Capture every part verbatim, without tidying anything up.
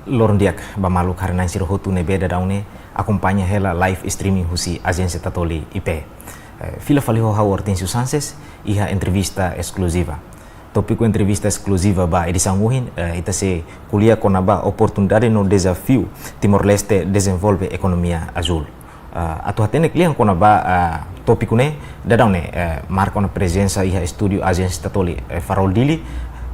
Loron di'ak ba maluk haree-na'in sira hotu ne'ebé daudaun ne'e akompaña hela live streaming husi Ajénsia Tatoli I P. Eh, fila fali ho ha'u Hortensio Sanches, iha entrevista eskluziva. Tópiku entrevista eskluziva ba edisaun ohin, eh, ita sei ko'alia kona-ba oportunidade no dezafiu Timor-Leste dezenvolve ekonomia azúl. Ah, atu hatene kle'an kona-ba, ah, tópiku ne'e, daudaun ne'e, eh, marka ona prezensa iha estúdiu Ajénsia Tatoli, eh, Farol Dili,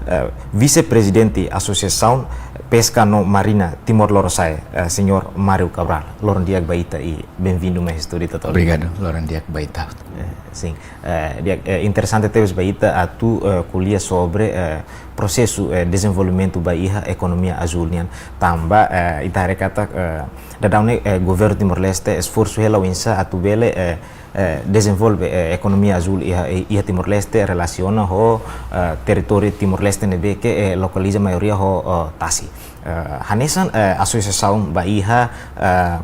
eh, Vise-Prezidente Asosiasaun Peska no Marina Timor Lorosa'e, eh, Señór Mário Cabral. Loron di'ak ba ita i benvindu mai estúdiu Tatoli. Obrigadu, loron di'ak ba ita. Eh, sin. Eh, di'ak, eh, interesante tebes ba ita atu, eh, ko'alia sobre, eh, prosesu, eh, dezenvolvimentu ba iha ekonomia azúl nian. Tanba, eh, ita haree katak, eh, daudaun ne'e, eh, governu Timor-Leste esforsu hela oinsá atu bele, eh, eh, dezenvolve, eh, ekonomia azúl iha, iha Timor-Leste relasiona ho, eh, territóriu Timor-Leste ne'ebé ke, eh, lokaliza maioria ho, eh, tasi. Eh, hanesan, eh, asosiasaun ba iha, eh,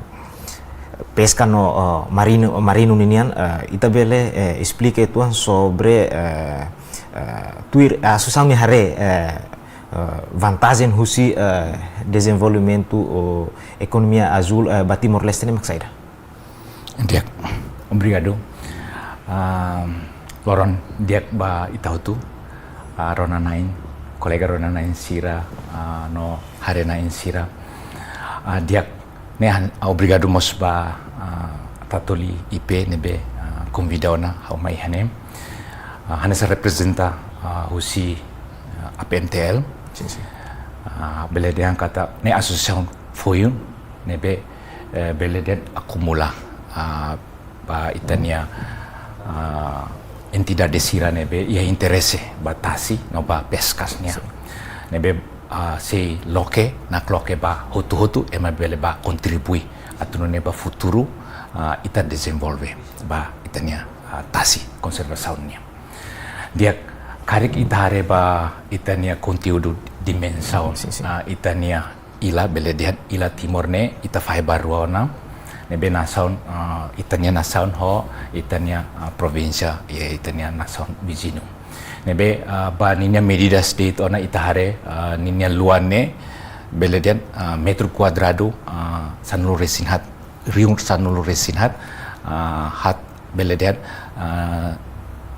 peska no, eh, marinu, marinu ninian, eh, ita bele, eh, esplika uitoan sobre, eh, eh, tuir, eh, asosiasaun nia haree, eh, eh, vantajen husi, eh, dezenvolvimentu, oh, ekonomia azúl, eh, ba Timor-Leste ne'e mak saida? Di'ak, obrigadu. Ah, loron di'ak ba ita hotu, ah, rona-na'in, kolega rona-na'in sira, ah, no haree-na'in sira. Ah, di'ak, ne'e han-, obrigadu mós ba, ah, Tatoli I P ne'ebé, ah, konvida ona ha'u mai iha ne'e. Ah, hanesan reprezenta, ah, husi, ah, A P M T L. Sin, sin. Ah, bele dehan katak ne'e asosiasaun foin ne'ebé, eh, bele dehan akumula, ah, ba ita-nia, ah, entidade sira ne'ebé iha interese ba tasi no ba peskas nian. Sin. Ne'ebé, ah, sei loke, nakloke ba hotu-hotu, ema bele bá kontribui atu nune'e ba futuru, ah, ita dezenvolve ba ita-nia, ah, tasi konservasaun nian. Di'ak, karik ita haree ba ita-nia konteúdu dimensaun, Sin, sin. ah, ita-nia ila, bele dehan ila Timor ne'e, ita fahe ba rua ona, ne'ebé nasaun, ah, ita-nia nasaun ho ita-nia, ah, provínsia, i ita-nia nasaun viziñu. Ne'ebé, ah, ba ninia medidas de'it ona ita haree, ah, ninia luan ne'e, bele dehan, ah, metru kuadradu, ah, sanulu-resin-haat, rihun sanulu-resin-haat, ah, haat bele dehan, ah,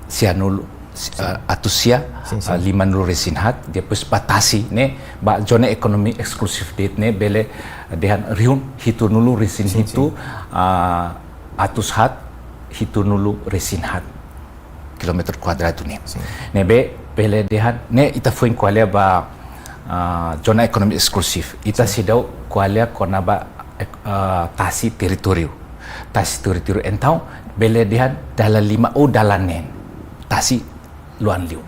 sianulu, si-, ah, atus sia, Sin, sin. ah, limanulu-resin-haat, depois ba tasi ne'e, ba zona ekonomi eskluzivu de'it ne'e, bele dehan rihun hitunulu-resin-hitu, Sin, sin. ah, atus haat, hitunulu-resin-haat kilometru kuadradu ne'e. Sin. Ne'ebé bele dehan, ne'e ita foin ko'alia ba, ah, zona ekonomi eskluzivu. Ita Sin. seidauk ko'alia kona-ba, eh, ah, tasi territóriu. Tasi territóriu. Entaun, bele dehan dala lima ou dala neen. Tasi luan liu.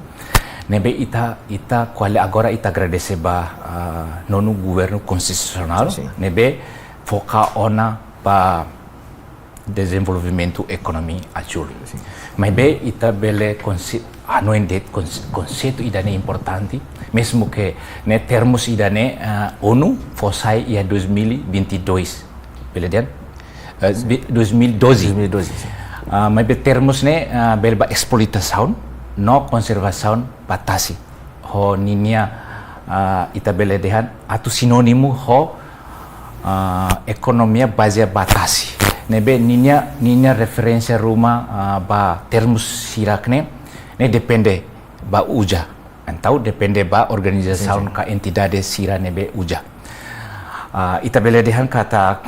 Ne'ebé ita, ita ko'alia agora ita agradese ba, ah, nonu governu konstitusionál. Sin, sin. Ne'ebé foka ona ba dezenvolvimentu ekonomia azúl. Sin. Maibé ita bele konse-, hanoin de'it konse-, konseitu ida-ne'e importante, mezmu ke ne'e termus ida-ne'e, ah, ONU fó sai iha dois mil e vinte e dois. Bele dehan? Eh, bi-, dois mil e doze. Dois mil e doze, sin. Ah, maibé termus ne'e, ah, bele ba esploitasaun no konservasaun ba tasi. Ho ninia, ah, ita bele dehan atu sinónimu ho, ah, ekonomia bazeia ba tasi. Ne'ebé ninia, ninia referénsia ruma, ah, ba termus sira-ne'e, ne'e depende ba uza. Entaun depende ba organizasaun Sin, sin. ka entidade sira ne'ebé uza. Ah, ita bele dehan katak,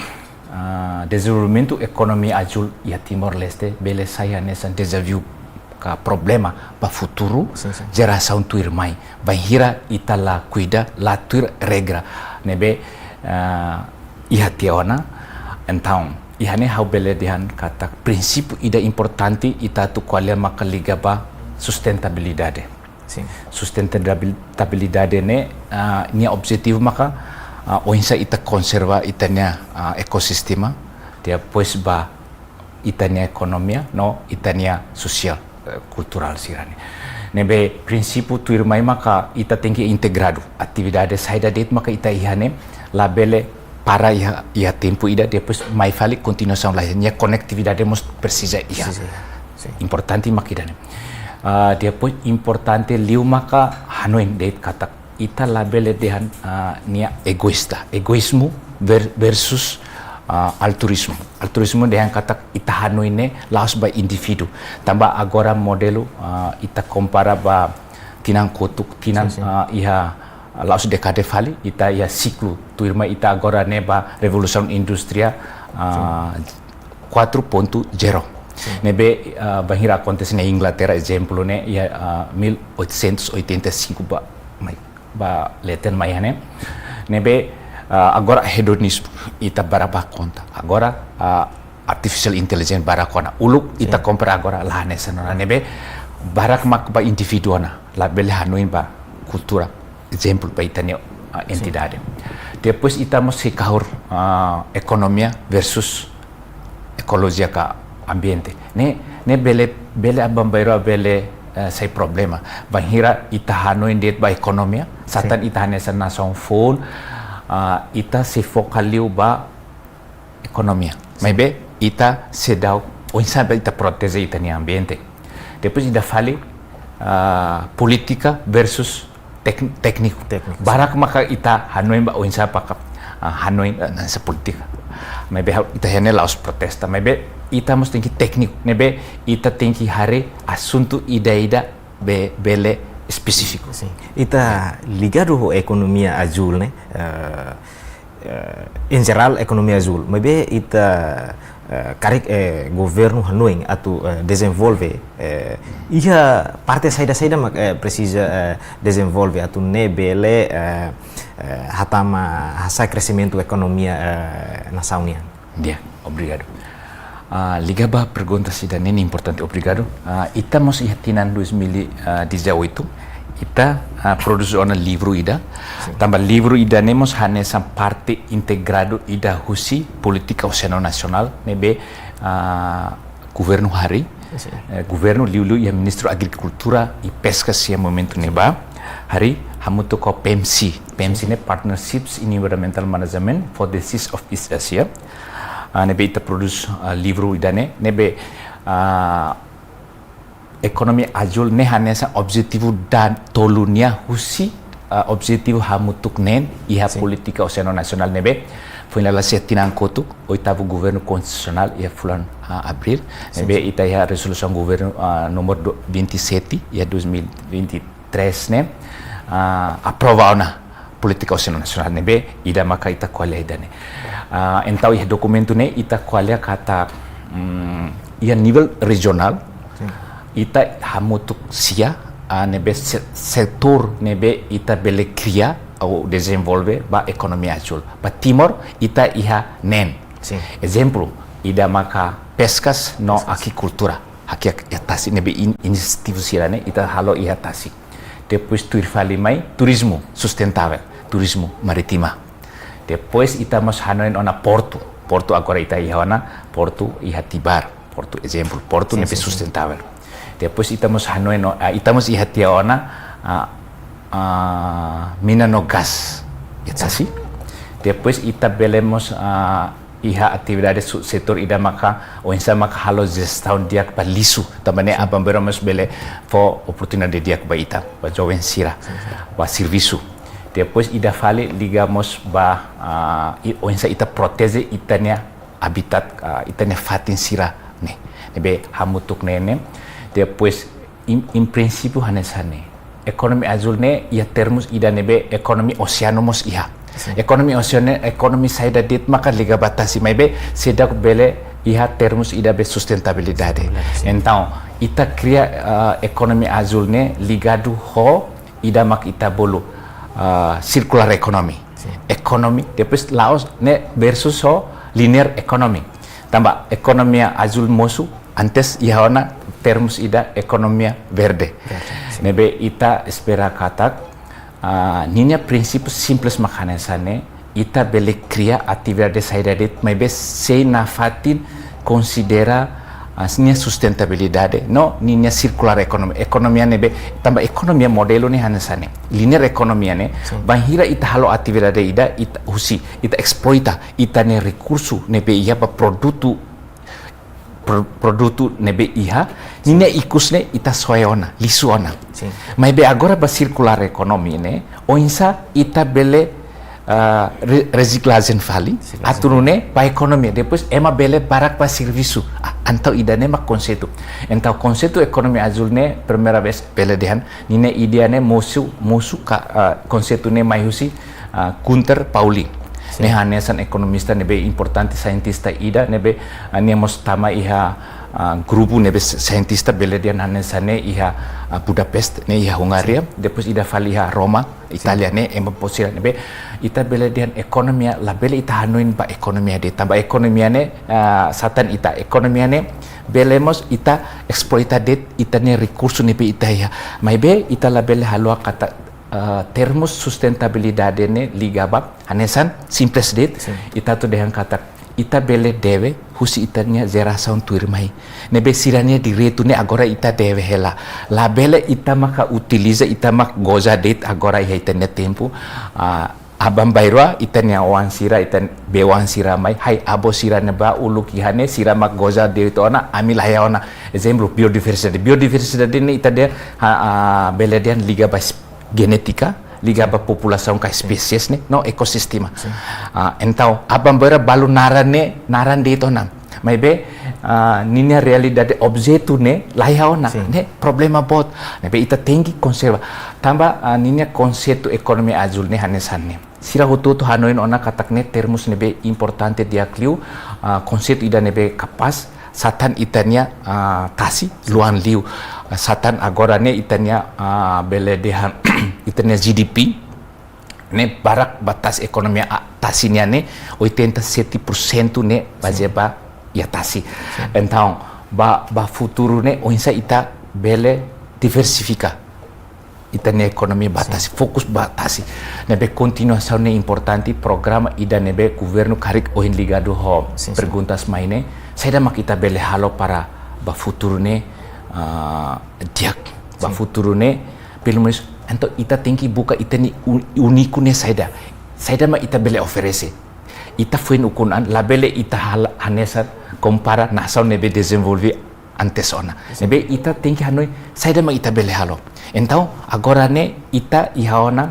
ah, dezenvolvimentu ekonomia azúl iha Timor-Leste bele sai hanesan dezafiu ka problema ba futuru Sin, sin. jerasaun tuirmai. Bainhira ita la kuida, la tuir regra ne'ebé, ah, iha tiha ona. Entaun, iha ne'e ha'u bele dehan katak prinsípiu ida importante ita atu ko'alia maka liga ba sustentabilidade. Sin. Sustentabilidade ne'e, ah, nia objetivu maka, ah, oinsá ita konserva ita-nia, ah, ekosistema, depois ba ita-nia ekonomia, no ita-nia sosiál, eh, kulturál sira-ne'e. Ne'ebé prinsípiu tuirmai maka ita tenke integradu. Atividade saida de'it maka ita iha ne'e, labele para iha, iha tempu ida, depois mai fali kontinuasaun lai. Nia konetividade mós presiza iha. Presiza iha. Sin. Importante maka ida-ne'e. Ah, depois importante liu maka hanoin de'it katak ita labele dehan, ah, nia egoísta. Egoízmu ver-, versus, ah, altruízmu. Altruízmu dehan katak ita hanoin ne'e la'ós ba indivíduu. Tanba agora modelu, ah, ita kompara ba tinan kotuk, tinan, Sin, sin. ah, iha la'ós dékada fali, ita iha siklu. Tuirmai ita agora ne'e ba revolusaun indústria, ah, Sin. quatro ponto zero. Sin. Ne'ebé, ah, bainhira akontese iha Inglaterra, ezemplu ne'e, iha, ah, mil oitocentos e oitenta e cinco ba, mai, ba leten mai ne'e. Ne'ebé, ah, agora hedonizmu, ita barak ba konta. Agora, ah, artificial intelligence barak ona. Uluk ita Sin. kompara agora la hanesan ona. Ne'ebé, barak mak ba indivíduu ona. Labele hanoin ba kultura. Ezemplu, ba ita-nia, ah, Sin. entidade. Depois ita mós sei kahur, ah, ekonomia versus ekolojia ka ambiente. Ne'e, ne'e bele, bele aban-bainrua bele, eh, sai problema. Bainhira ita hanoin de'it ba ekonomia, satán Sin. ita hanesan nasaun foun, ah, ita sei foka liu ba ekonomia. Sin. Maibé ita seidauk oinsá ba ita proteje ita-nia ambiente. Depois ida fali, ah, polítika versus tek-, tékniku. Tékniku. Barak maka ita hanoin ba oinsá ba ka, ah, hanoin, ah, hanesan polítika. Maibé ha'u, ita iha ne'e la'ós protesta. Maibé ita mós tenke tékniku. Ne'ebé ita tenke haree asuntu ida-ida be-, bele espesífiku. Sin. Ita ligadu ho ekonomia azúl ne'e, eh, eh, em geral ekonomia azúl. Maibé ita, eh, karik, eh, governu hanoin atu, eh, dezenvolve, eh, iha parte saida-saida mak, eh, presiza, eh, dezenvolve atu ne'e bele, eh, eh, hatama hasa'e kreximentu ekonomia, eh, nasaun nian. Di'ak, obrigadu. Ah, liga ba pergunta ida-ne'e importante, obrigadu. Ah, ita mós iha tinan dois mil e dezoito, ita, ah, prodús ona livru ida. Sin. Tanba livru ida-ne'e mós hanesan parte integradu ida husi polítika oseanu nasionál ne'ebé, ah, governu harii. Sin. Eh, governu liuliu iha Ministériu Agrikultura i Peska iha momentu ne'ebá harii hamutuk ho P M C. P M C ne'e Partnerships in Environmental Management for the Seas of East Asia. Ah, ne'ebé ita prodús, ah, livru ida-ne'e, ne'ebé, ah, ekonomia azúl ne'e hanesan objetivu da-, tolu nian husi, ah, objetivu hamutuk neen iha Sin. polítika oseanu nasionál ne'ebé foin lala iha tinan kotuk, oitavu governu konstitusionál iha fulan, ah, abríl, Sin, ne'ebé sin. ita iha rezolusaun governu, ah, númeru do-, vinte e sete iha dois mil e vinte e três ne'e, ah, aprova ona polítika oseanu nasionál ne'ebé ida maka ita ko'alia ida-ne'e. Ah, entaun iha dokumentu ne'e ita ko'alia katak, mm, iha nivel rejionál, Sin. ita hamutuk sia, ah, ne'ebé se-, setór ne'ebé ita bele kria ou dezenvolve ba ekonomia azúl. Ba Timor ita iha neen. Sin. Ezemplu, ida maka peskas no Peskas. akikultura. Hakiak iha tasi ne'ebé in-, inisiativa sira-ne'e ita halo iha tasi. Depois tuir fali mai turizmu sustentável, turizmu marítima. Depois ita mós hanoin ona portu. Portu agora ita iha ona portu iha Tibar. Portu ezemplu, portu Sin, ne'ebé sin, sin. sustentável. Depois ita mós hanoin ona, ah, ita mós iha tiha ona, ah, ah, mina no gás. Ita Sin. si. Depois ita bele mós, ah, iha atividade su-, setór ida maka, oinsá maka halo jestaun di'ak ba lixu. Tanba ne'e Sin. aban-bainrua mós bele fó oportunidade di'ak ba ita, ba joven sira, Sin, sin. ba servisu. Depois ida fali liga mós ba, ah, i-, oinsá ita proteje ita-nia habitat, ah, ita-nia fatin sira-ne'e. Ne'ebé hamutuk neen ne'e. Depois, em, em princípio, hanesan ne'e. Ekonomia azúl ne'e iha termus ida ne'ebé ekonomia oseanu mós iha. Sin. Ekonomia oseanu ne'e, ekonomia saida de'it maka liga ba tasi maibé seidauk bele iha termus ida be sustentabilidade. Sustentabilidade, sin. Entaun, ita kria, ah, ekonomia azúl ne'e ligadu ho ida mak ita bolu, ah, circular economy. Sin. Economy, depois la'ós ne'e versus ho linear economy. Tanba ekonomia azúl mosu, antes iha ona termus ida ekonomia verde. Verde, sin. Ne'ebé ita espera katak, ah, ninia prinsípiu simples mak hanesan ne'e, ita bele kria atividade saida de'it, maibé sei nafatin konsidera, ah, ninia sustentabilidade, no ninia circular economy, ekonomia ne'ebé, tanba ekonomia modelu ne'e hanesan ne'e. Linear ekonomia ne'e, Sin. bainhira ita halo atividade ida, ita husi, ita esploita, ita-nia rekursu ne'ebé iha ba produtu, pro-, produtu ne'ebé iha, Ninia ikus ne'e ita soe ona, lixu ona. Sin. Maibé agora ba circular economy ne'e, oinsá ita bele, ah, re-, resiklajen fali, resiklajen. Atu nune'e ba ekonomia, depois ema bele barak ba servisu. Ah, entaun ida-ne'e mak konseitu. Entaun konseitu ekonomia azul ne'e primeira vez bele dehan, ninia ideia ne'e mosu, mosu ka, ah, konseitu ne'e mai husi, ah, Gunther Pauli. Sin. Ne'e hanesan ekonomista ne'ebé importante, saintista ida ne'ebé, ah, nia mós tama iha, ah, grupu ne'ebé s-, saintista bele dehan hanesan ne'e iha, ah, Budapest, ne'e iha Hungária, sin. Depois ida fali iha Roma, Itália, sin. Ne'e ema posira ne'ebé ita bele dehan ekonomia, labele ita hanoin ba ekonomia de'it, tanba ekonomia ne'e, ah, satan ita, ekonomia ne'e bele mós ita esploita de'it ita-nia rekursu ne'ebé ita iha. Maibé ita labele haluha katak, ah, termus sustentabilidade ne'e liga ba, hanesan simples de'it, sin. Ita atu dehan katak ita bele deve husi ita-nia jerasaun tuirmai. Ne'ebé sira-nia direitu ne'e agora ita deve hela. Labele ita maka utiliza, ita mak goza de'it agora iha ita-nia tempu. Ah, aban-bainrua ita-nia oan sira, ita-nia bei-oan sira mai, hai avó sira ne'ebá uluk iha ne'e, sira mak goza de'it ona, ami la iha ona. Ezemplu, biodiversidade. Biodiversidade ne'e ita dehan, ha, ah, bele dehan liga ba es-, genétika, liga ba populasaun ka espésies ne'e, no ekosistema. Sin. Ah, entaun, aban-bainrua balu naran ne'e, naran de'it ona. Maibé, ah, ninia realidade objetu ne'e, la iha ona. Sin. Ne'e problema boot. Ne'ebé ita tenke konserva. Tanba, ah, ninia konseitu ekonomia azul ne'e hanesan ne'e. Sira hotu-hotu hanoin ona katak ne'e termus ne'ebé importante di'ak liu, ah, konseitu ida ne'ebé kapás, satan ita-nia, ah, tasi, luan liu. Ah, satan agora ne'e ita-nia, ah, bele dehan ita-nia G D P, ne'e barak ba tasi ekonomia, ah, tasi nian ne'e oitenta e sete por cento ne'e bazeia, sin, ba iha tasi. Sin. Entaun, ba, ba futuru ne'e oinsá ita bele diversifika ita-nia ekonomia ba, sin, tasi, fokus ba tasi. Ne'ebé kontinuasaun ne'e importante, programa ida ne'ebé governu karik ohin ligadu ho, sin, sin, perguntas mai ne'e, saida mak ita bele halo para ba futuru ne'e, ah, di'ak, ba, sin, futuru ne'e, pelumenus, entaun ita tenke buka ita-nia u-, úniku ne'e saida. Saida mak ita bele oferese. Ita foin ukun an, labele ita hal-, hanesan kompara nasaun ne'ebé dezenvolve antes ona. Sin. Ne'ebé ita tenke hanoin saida mak ita bele halo. Entaun, agora ne'e ita iha ona,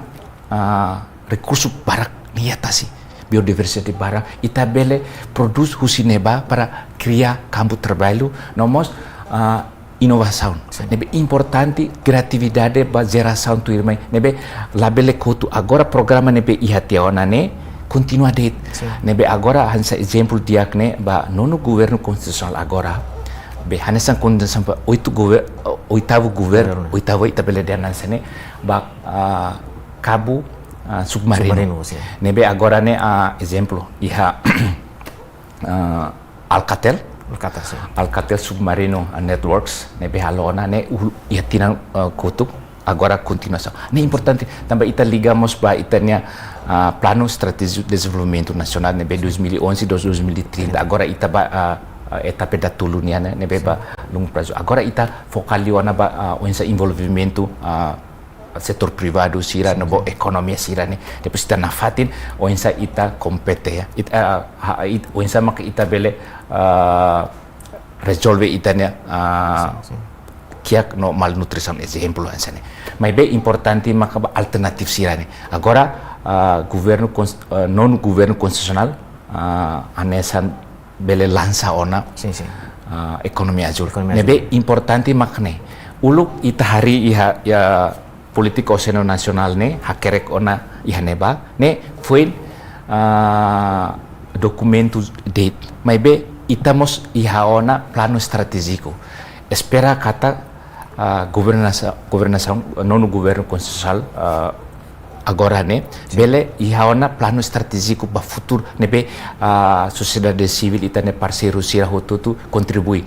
ah, rekursu barak ne'e iha tasi, biodiversidade barak, ita bele prodús husi ne'ebá para kria kampu traballu, no mós, ah, inovasaun. Sin. Ne'ebé importante kreatividade ba jerasaun tuirmai. Ne'ebé labele kotu, agora programa ne'ebé iha tiha ona ne'e kontinua de'it. Sin. Ne'ebé agora hanesan ezemplu di'ak ne'e ba nonu governu konstitusionál agora. Be hanesan konstituisaun ba oitu gover-, oitavu gover-, governu, oitavu ita bele dehan hanesan ne'e ba, ah, kabu, ah, submarinu. Submarinu, sin. Ne'ebé agora ne'e, ah, ezemplu, iha, ah, Alcatel. Alcatel, sin. Alcatel Submarino, ah, Networks, ne'ebé halo ona ne'e ul-, iha tinan, ah, kotuk, agora kontinuasaun. Ne'e importante, tanba ita liga mós ba ita-nia, ah, Plano Estratéjiku Dezenvolvimentu Nasionál, ne'ebé dois mil e onze, dois mil e trinta. Sin. Agora ita ba, ah, ah, etapa datoluk nian, ne'e, ne'ebé, sin, ba longu prazu. Agora ita foka liu ona ba, ah, oinsá envolvimentu, ah, setór privadu sira, sin, no bo, sin, ekonomia sira-ne'e. Depois ita nafatin, oinsá ita kompete, ya. It-, ah, ha, it-, oinsá maka ita bele, ah, rezolve ita-nia, ah, sin, sin, kiak no malnutrisaun, ezemplu hanesan ne'e. Maibé importante maka ba alternativu sira-ne'e. Agora, ah, governu kons-, ah, nonu governu konstitusionál, ah, hanesan bele lansa ona, sin, sin, ah, ekonomia azul. Ekonomia azul. Ne'ebé importante mak ne'e. Uluk ita harii iha, iha polítika oseanu nasionál ne'e, hakerek ona iha ne'ebá, ne'e foin, ah, dokumentu de'it. Maibé ita mós iha ona planu estratéjiku. Espera katak, ah, governansa-, governasaun, nonu governu konstitusionál, ah, agora ne'e, sin, bele iha ona planu estratéjiku ba futuru ne'ebé, ah, sosiedade sivíl, ita-nia parseiru sira hotu-hotu kontribui.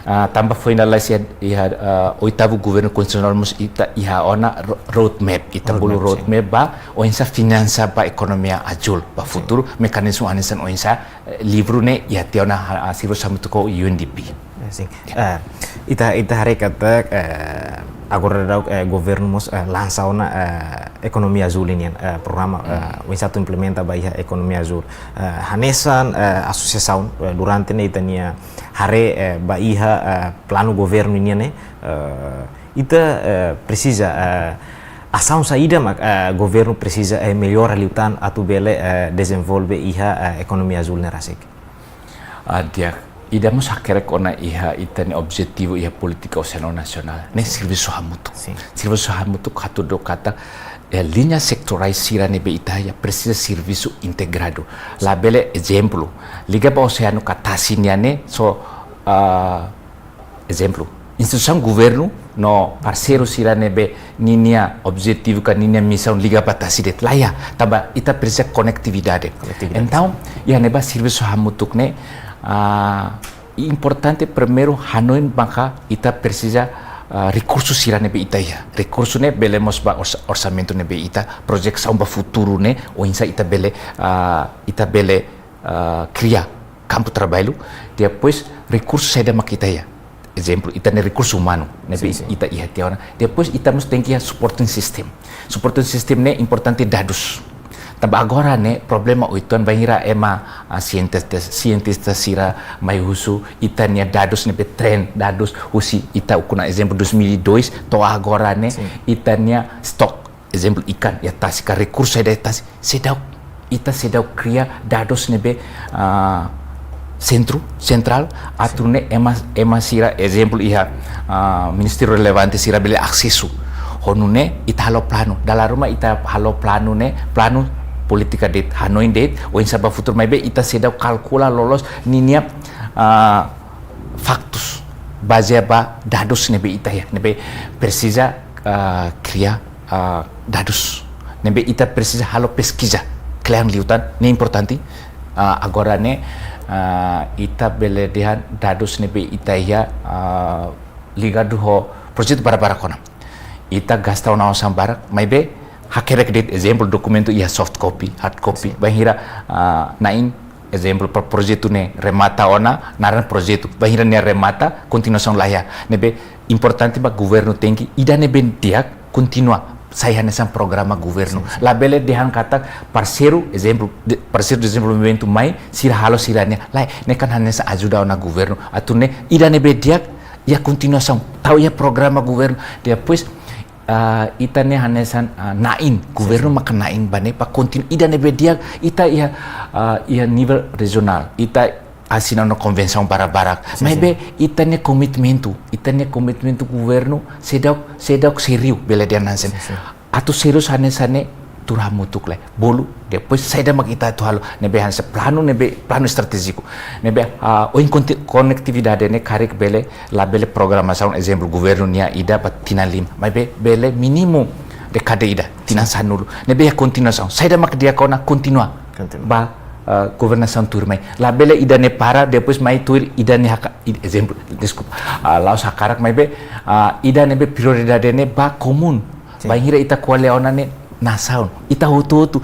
Ah, tanba foin lalais iha, iha, ah, oitavu governu konstitusionál mós ita iha ona ro-, roadmap, ita, roadmap, bolu, sin, roadmap ba oinsá finansa ba ekonomia azul ba, sin, futuru, mekanizmu hanesan oinsá, eh, livru ne'e iha tiha ona ha-, hasil sambutuk ho U N D P. Eh, sin. Ya. Eh, ita, ita haree katak, eh, agora daudaun, eh, governu mós, eh, lansa ona, eh, ekonomia azul nian, eh, programa, eh, oinsá atu implementa ba iha ekonomia azul. Eh, hanesan, eh, asosiasaun, eh, durante ne'e ita-nia haree, eh, ba iha, eh, planu governu nian ne'e, eh, ita, eh, presiza, eh, asaun saida mak, eh, governu presiza, eh, mellora liután atu bele, eh, dezenvolve iha, eh, ekonomia azul ne'e rasik. Ah, di'ak, ida mós hakerek ona iha ita-nia objetivu iha polítika oseanu nasionál ne'e, servisu hamutuk. Sin. Servisu hamutuk hatudu katak, eh, liña setorál sira ne'ebé ita iha presiza servisu integradu. Labele, ezemplu, liga ba oseanu ka tasi nian ne'e, so, ah, ezemplu, instituisaun governu no parseiru sira ne'ebé ninia objetivu ka ninia misaun liga ba tasi de'it, la iha, tanba ita presiza konetividade. Konetividade. Entaun, iha ne'ebá servisu hamutuk ne'e, ah, importante primeiru hanoin maka ita presiza, ah, rekursu sira ne'ebé ita iha. Rekursu ne'e bele mós ba orsa-, orsamentu ne'ebé ita, projesaun ba futuru ne'e, oinsá ita bele, ah, ita bele, ah, kria kampu traballu, depois rekursu saida mak ita iha. Ezemplu, ita-nia rekursu umanu ne'ebé, sin, sin, ita iha tiha ona. Depois ita mós tenke iha supporting system. Supporting system ne'e importante dadus. Tanba agora ne'e problema uitoan bainhira ema, ah, sientista, sientista sira mai husu ita-nia dadus ne'ebé trein dadus husi ita ukun, ezemplu, dois mil e dois to'o agora ne'e, sin, ita-nia stok, ezemplu, ikan iha tasi ka rekursu saida iha tasi, seidauk, ita seidauk kria dadus ne'ebé, ah, sentru, sentrál, atu nune'e ema, ema sira, ezemplu, iha, ah, ministériu relevante sira bele asesu. Ho nune'e ita halo planu. Dala ruma ita halo planu ne'e, planu polítika de'it, hanoin de'it, oinsá ba futuru, maibé ita seidauk kalkula loloos ninia, ah, faktus, bazeia ba dadus ne'ebé ita iha, ne'ebé presiza, ah, kria, ah, dadus. Ne'ebé ita presiza halo peskiza kle'an liután, ne'e importante. Ah, agora ne'e, ah, ita bele dehan dadus ne'ebé ita iha, ah, ligadu ho projetu barak-barak ona. Ita gasta ona osan barak, maibé hakerek de'it, ezemplu, dokumentu iha soft copy, hard copy. Sin. Bainhira, ah, na'in, ezemplu, pro-, projetu ne'e remata ona, naran projetu, bainhira nia remata, kontinuasaun la iha. Ne'ebé importante ba governu tenke, ida ne'ebé di'ak, kontinua, sai hanesan programa governu. Sin, sin. Labele dehan katak parseiru, ezemplu, de-, parseiru dezenvolvimentu mai, sira halo sira-nia, lae, ne'e kan hanesan ajuda ona governu. Atu nune'e, ida ne'ebé di'ak, iha kontinuasaun, tau iha programa governu. Depois, ah, ita ne'e hanesan, ah, na'in, governu maka na'in ba ne'e, ba kontinu-, ida ne'ebé di'ak, ita iha, ah, iha nivel rejionál, ita asina ona konvensaun barak-barak. Sin, maibé sin. Ita-nia komitmentu, ita-nia komitmentu governu seidauk, seidauk sériu, bele dehan hanesan. Sin, sin. Atu sériu hanesan ne'e tuur hamutuk lai. Bolu, depois saida mak ita atu halo, ne'ebé hanesan planu, ne'ebé planu estratéjiku. Ne'ebé, ah, ohin konti-, konetividade ne'e karik bele, labele programasaun, ezemplu, governu nia ida ba tinan lima. Maibé bele mínimu dékada ida, tinan sanulu. Ne'ebé iha kontinuasaun. Saida mak di'ak ona kontinua. Kontinua. Ba, ah, governasaun tuirmai. Labele ida ne'e para, depois mai tuir ida ne'e haka-, i-, ezemplu, deskulpa. Ah, la'ós hakarak maibé, ah, ida ne'ebé prioridade ne'e ba komún. Sin. Bainhira ita ko'alia ona ne'e nasaun. Ita hotu-hotu.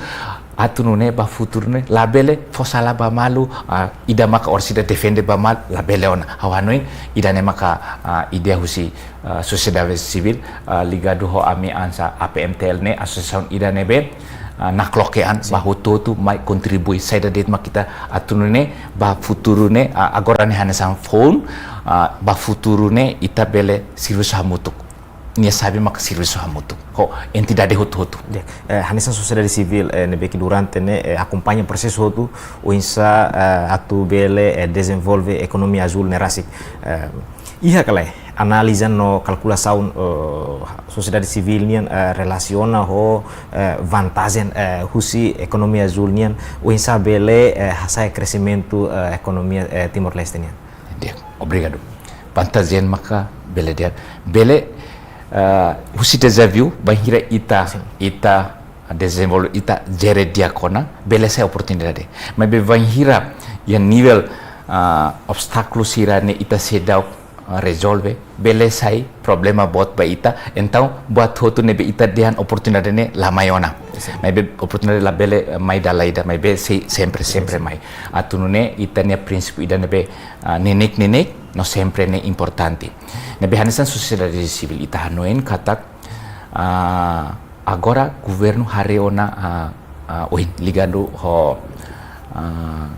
Atu nune'e ba futuru ne'e, labele fó sala ba malu, ah, ida maka orsida defende ba malu, labele ona. Ha'u hanoin, ida ne'e maka, ah, ideia husi, ah, sosiedade sivíl, ah, ligadu ho ami hanesan A P M T L ne'e, asosiasaun ida ne'ebé, ah, nakloke an, sin, ba hotu-hotu mai kontribui, saida de'it mak ita atu nune'e, ba futuru ne'e, ah, agora ne'e hanesan foun, ah, ba futuru ne'e, ita bele servisu hamutuk. Nia xave maka servisu hamutuk ho entidade hotu-hotu. Ya, eh, hanesan sosiedade sivíl, eh, ne'ebé ke durante ne'e, eh, akompaña prosesu hotu, oinsá, eh, atu bele, eh, dezenvolve ekonomia azul ne'e rasik. Eh, iha ka lae, analiza no kalkulasaun, eh, sosiedade sivíl nian, eh, relasiona ho, eh, vantajen, eh, husi ekonomia azul nian, oinsá bele, eh, hasa'e kreximentu, eh, ekonomia, eh, Timor-Leste nian. Di'ak, obrigadu. Vantajen maka bele di'ak. Bele, eh, husi dezafiu, bainhira ita, sin, ita dezenvolve, ita jere di'ak ona, bele sai oportunidade. Maibé bainhira iha nivel, ah, obstákulu sira ne'e ita seidauk, ah, rezolve, bele sai problema boot ba ita. Entaun, buat hotu ne'ebé ita dehan oportunidade ne'e la mai ona. Sin. Maibé oportunidade labele, eh, mai dala ida, maibé sei, sempre, sin, sempre sin, mai. Atu nune'e ita-nia prinsípiu ida ne'ebé, ah, neineik-neineik, no sempre ne'e importante. Ne'ebé hanesan sosiedade sivíl ita hanoin katak, ah, Agora governu haree ona, ah, ah, ohin ligadu ho, ah,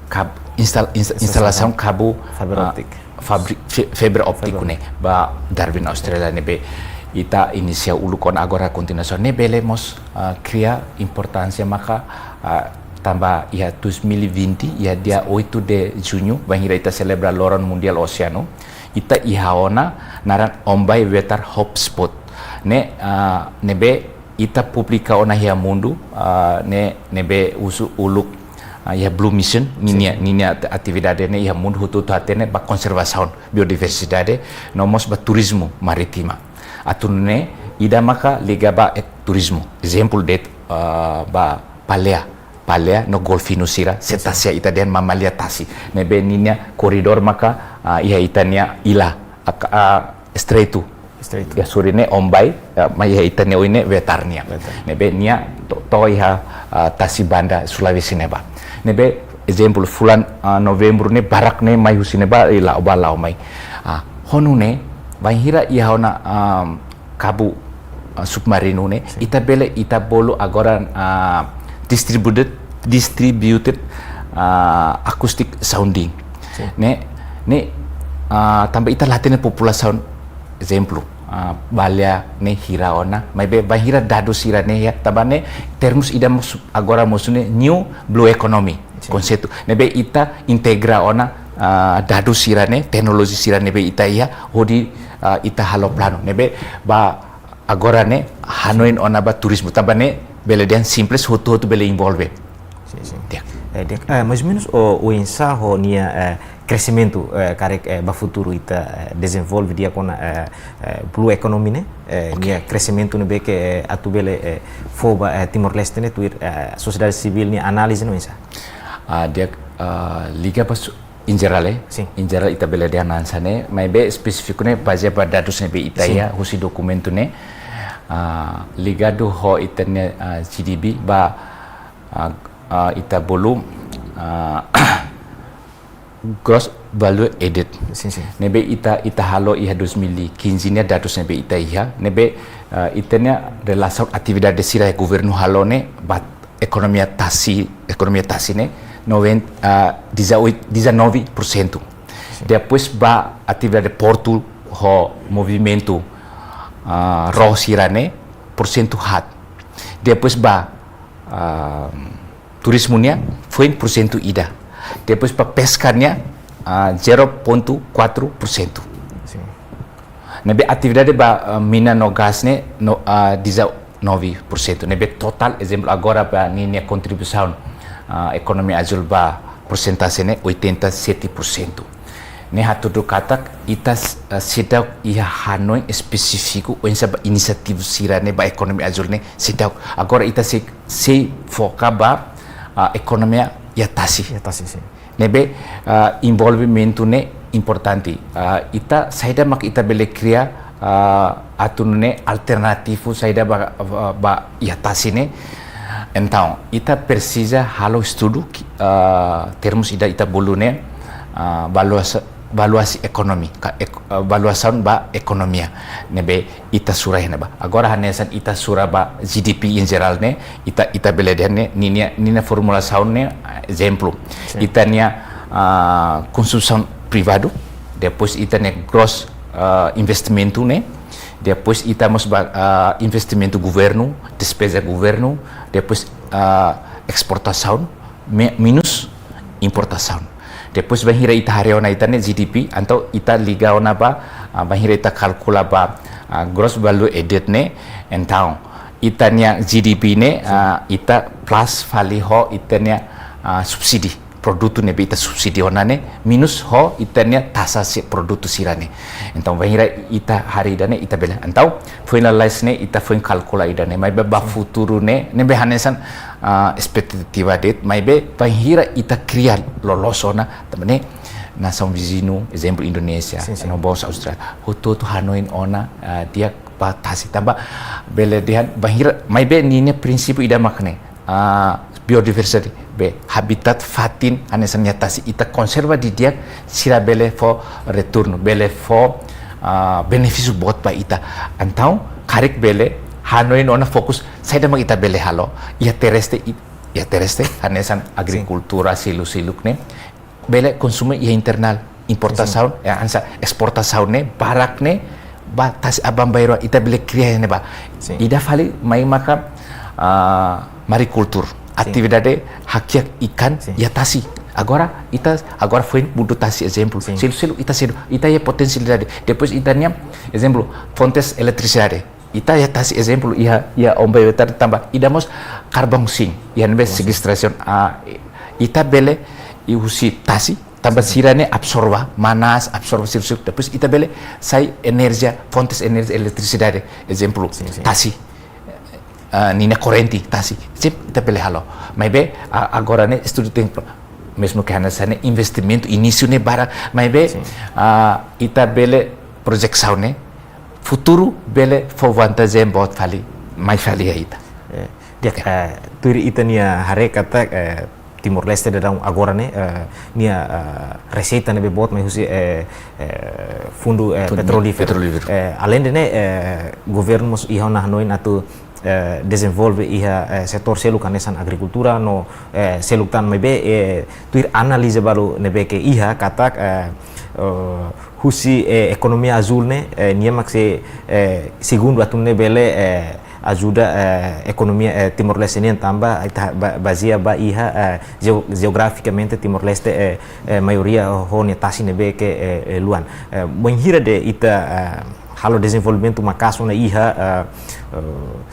kab-, instal-, insta-, instalasaun kabu, fibra ah, óptika, fabri-, fi-, fibra óptiku ne'e ba Darwin Austrália ne'ebé ita inisia uluk ona, agora kontinuasaun ne'e bele mós, ah, kria importánsia maka, ah, tanba iha dois mil e vinte, iha dia oito de junho, bainhira ita selebra Loron Mundiál Oseanu, ita iha ona naran Ombai Wetar Hotspot. Ne'e, ah, ne'ebé ita publika ona iha mundu, ah, ne'e, ne'ebé husu uluk, ah, iha Blue Mission, ninia, ninia atividade ne'e iha mundu hotu-hotu hatene ba konservasaun biodiversidade, no mós ba turizmu marítima. Atu nune'e, ida maka liga ba, eh, turizmu. Ezemplu de'it, ah, ba baleia, baleia no golfinu sira, setásia, ita dehan mamália tasi. Ne'ebé ninia koridór maka, ah, iha ita-nia ila, ak-, ah, estreitu. Estreitu. Iha sorin ne'e Ombai, ah, mai iha ita-nia oin ne'e Wetar nian. Wetar. Ne'ebé nia to-, to'o iha, ah, tasi banda Sulawesi ne'ebá. Ne'ebé ezemplu fulan, ah, Novembru ne'e barak ne'e mai husi ne'ebá, i la'o bá la'o mai. Ah, ho nune'e, bainhira iha ona, ah, kabu, ah, submarinu ne'e, ita bele, ita bolu agora, ah, distributed, distributed, ah, acoustic sounding. Ne'e, ne'e, ah, tanba ita la hatene populasaun, ezemplu, ah, baleia ne'e hira ona, maibé bainhira dadus sira-ne'e iha, tanba ne'e termus ida mós agora mosu ne'e new blue economy konseitu. Ne'ebé ita integra ona, ah, dadus sira-ne'e, teknolojia sira ne'ebé ita iha, hodi, ah, ita halo planu. Ne'ebé ba agora ne'e hanoin ona ba turizmu. Tanba ne'e bele dehan simples, hotu-hotu bele envolve. Sin, sin. Di'ak. Eh, di'ak. Eh, mais ou menos, o, oinsá ho nia, eh, kreximentu, eh, karik, eh, ba futuru ita, eh, dezenvolve di'ak ona, eh, eh, blue economy ne'e, eh, nia kreximentu ne'ebé ke, eh, atu bele, eh, fó ba, eh, Timor-Leste ne'e tuir, eh, sosiedade sivíl nia análize no oinsá? Ah, di'ak, ah, liga ba su-, in jerál, eh? Sin. In jerál ita bele dehan hanesan ne'e, maibé espesífiku ne'e bazeia ba dadus ne'ebé ita iha husi dokumentu ne'e, ah, ligadu ho ita-nia, ah, G D P ba, ah, ah, ita bolu, ah, gross value added. Sin, sin. Ne'ebé ita, ita halo iha dois mil e quinze nia dadus ne'ebé ita iha, ne'ebé, ah, ita-nia relasaun atividade sira governu halo ne'e ba ekonomia tasi, ekonomia tasi ne'e, noven-, ah, dezoito, dezanove por cento. Sin. Depois ba atividade portu ho movimentu, ah, ró sira-ne'e, porsentu haat. Depois ba, ah, turizmu nian, foin porsentu ida. Depois ba peska nian, ah, zero ponto quatro por cento. Sin. Ne'ebé atividade ba, ah, mina no gás ne'e, no, ah, dezanove por cento. Ne'ebé totál, ezemplu, agora ba ninia kontribuisaun, ah, ekonomia azúl ba porsentajen ne'e oitenta e sete por cento. Ne'e hatudu katak ita s-, ah, seidauk iha hanoin espesífiku, oinsá ba inisiativa sira-ne'e ba ekonomia azúl ne'e seidauk. Agora ita sei, sei foka ba, ah, ekonomia iha tasi. Iha tasi, sin. Ne'ebé, ah, envolvimentu ne'e importante. Ah, ita saida mak ita bele kria, ah, atu nune'e alternativu saida ba, ba, ba iha tasi ne'e. Entaun, ita presiza halo estudu, ki-, ah, termus ida ita bolu ne'e, ah, valuasa-, valuasi ekonomi, ka ek-, ah, valuasaun ba ekonomia. Ne'ebé ita sura iha ne'ebá. Agora hanesan ita sura ba G D P in jerál ne'e, ita, ita bele dehan ne'e, ninia, ninia formulasaun ne'e, ah, ezemplu. Sin. Ita-nia, ah, konsusaun privadu, depois ita-nia gross, ah, investimentu ne'e, depois ita mós ba, ah, investimentu governu, despeza governu, depois, ah, esportasaun, me-, menus importasaun. Depois bainhira ita haree ona ita-nia G D P, entaun ita liga ona ba, ah, bainhira ita kalkula ba, ah, gross value added ne'e, entaun ita-nia G D P ne'e, sin, ah, ita plus fali ho ita-nia, ah, subsidi. Produtu ne'ebé ita subsidi ona ne'e, menus ho ita-nia taxa si produtu sira-ne'e. Entaun bainhira ita haree ida-ne'e ita bele. Entaun foin lalais ne'e ita foin kalkula ida-ne'e. Maibé ba, sin, futuru ne'e, ne'ebé hanesan, ah, espetativa de'it, maibé bainhira ita kria loloos ona, tanba ne'e nasaun viziñu, ezemplu Indonézia, sin, sin, no mós Austrália. Hotu-hotu hanoin ona, ah, di'ak ba tasi tanba bele dehan bainhira, maibé ninia prinsípiu ida mak ne'e, ah, biodiversidade, be, habitat fatin hanesan iha tasi, ita konserva didi'ak, sira bele fó retornu, bele fó, ah, benefísiu boot ba ita. Entaun karik bele hanoin ona fokus saida mak ita bele halo iha terrestre, i- iha terrestre, hanesan agrikultura, seluk-seluk ne'e bele konsumu iha internal, importasaun, eh, hanesan esportasaun ne'e, barak ne'e, ba tasi aban-bainrua ita bele kria ne'ebá. Ida fali mai maka, ah, marikultura. Atividade hakiak ikan iha tasi. Agora ita, agora foin muda tasi, ezemplu. Seluk-seluk ita sedu, ita iha potensialidade. Depois ita-nia, ezemplu, fontes eletrisidade. Ita iha tasi, ezemplu, iha, iha Ombay Wetar tanba ida mós karbaun sin, iha ne'ebé sekestrasaun, ah, ita bele, i husi tasi, tanba sira ne'e absorva, manás, absorva seluk-seluk, depois ita bele sai enerjia, fontes enerjia eletrisidade, ezemplu, tasi, ah, ninia korrente, tasi, sip, ita bele halo. Maibé, ah, agora ne'e estudu tempu, mezmu ke hanesan ne'e investimentu inísiu ne'e barak, maibé, ah, ita bele projesaun ne'e, futuru bele fó vantajen boot fali, mai fali iha ita. Eh, di'ak, eh, tuir ita-nia haree katak, eh, Timor-Leste daudaun agora ne'e, eh, nia, eh, reseita ne'ebé boot mai husi, eh, eh, fundu, eh, petrolíferu. Eh, aleinde ne'e, eh, governu mós iha ona hanoin atu, eh, dezenvolve iha, eh, setór seluk hanesan agrikultura no, eh, seluk tan, maibé, eh, tuir analiza balu ne'ebé ke iha katak, eh, eh, husi, eh, ekonomia azúl ne'e, eh, nia mak sei, eh, segundu atu nune'e bele, eh, ajuda, eh, ekonomia, eh, Timor-Leste nian tanba, eh, ta-, ba-, bazeia ba iha, eh, jeo-, jeografikamente Timor-Leste, eh, eh, maioria ho nia tasi ne'ebé ke, eh, eh, luan. Eh, bainhira de'it ita, eh, halo dezenvolvimentu maka'as ona iha, eh, eh,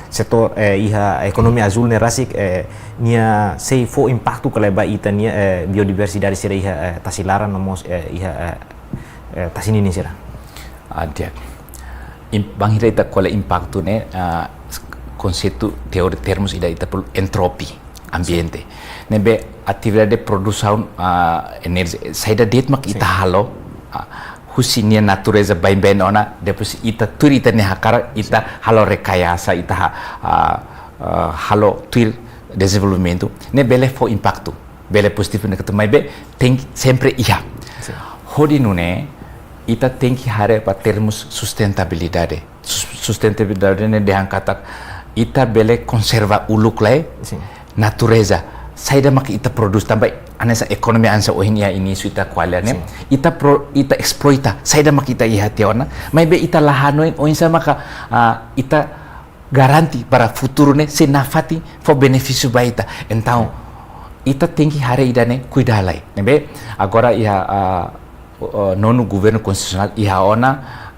setór, eh, iha ekonomia azúl ne'e rasik, eh, nia sei fó impaktu ka lae ba ita-nia, eh, biodiversidade sira iha, eh, tasi laran no mós, eh, iha, eh, eh, tasi ninin sira. Ah, di'ak. Im-, bainhira ita ko'alia impaktu ne'e, ah, s-, konseitu teori termus ida ita perlu entropi ambiente. Ne'ebé atividade produsaun, ah, enerjia, saida de'it mak ita halo, ah, husi nia natureza baibain ona, depois ita tuir ita-nia hakarak, ita halo rekayasa, ita ha-, ah, ah, halo tuir dezenvolvimentu, ne'e bele fó impaktu. Bele pozitivu, negativu, maibé tenke sempre iha. Hodi nune'e, ita tenke haree ba termus sustentabilidade. Sus-, sustentabilidade ne'e dehan katak ita bele konserva uluk lai natureza. Saida mak ita produz tanba hanesan ekonomia hanesan ohin iha inísiu ita ko'alia ne'e. Ita pro-, ita esploita saida mak ita iha tiha ona. Maibé ita la hanoin oinsá maka, ah, ita garante para futuru ne'e sei nafatin fó benefísiu ba ita. Entaun, ita tenke haree ida-ne'e kuidadu lai. Ne'ebé agora iha, ah, o, o, nonu governu konstitusionál iha ona,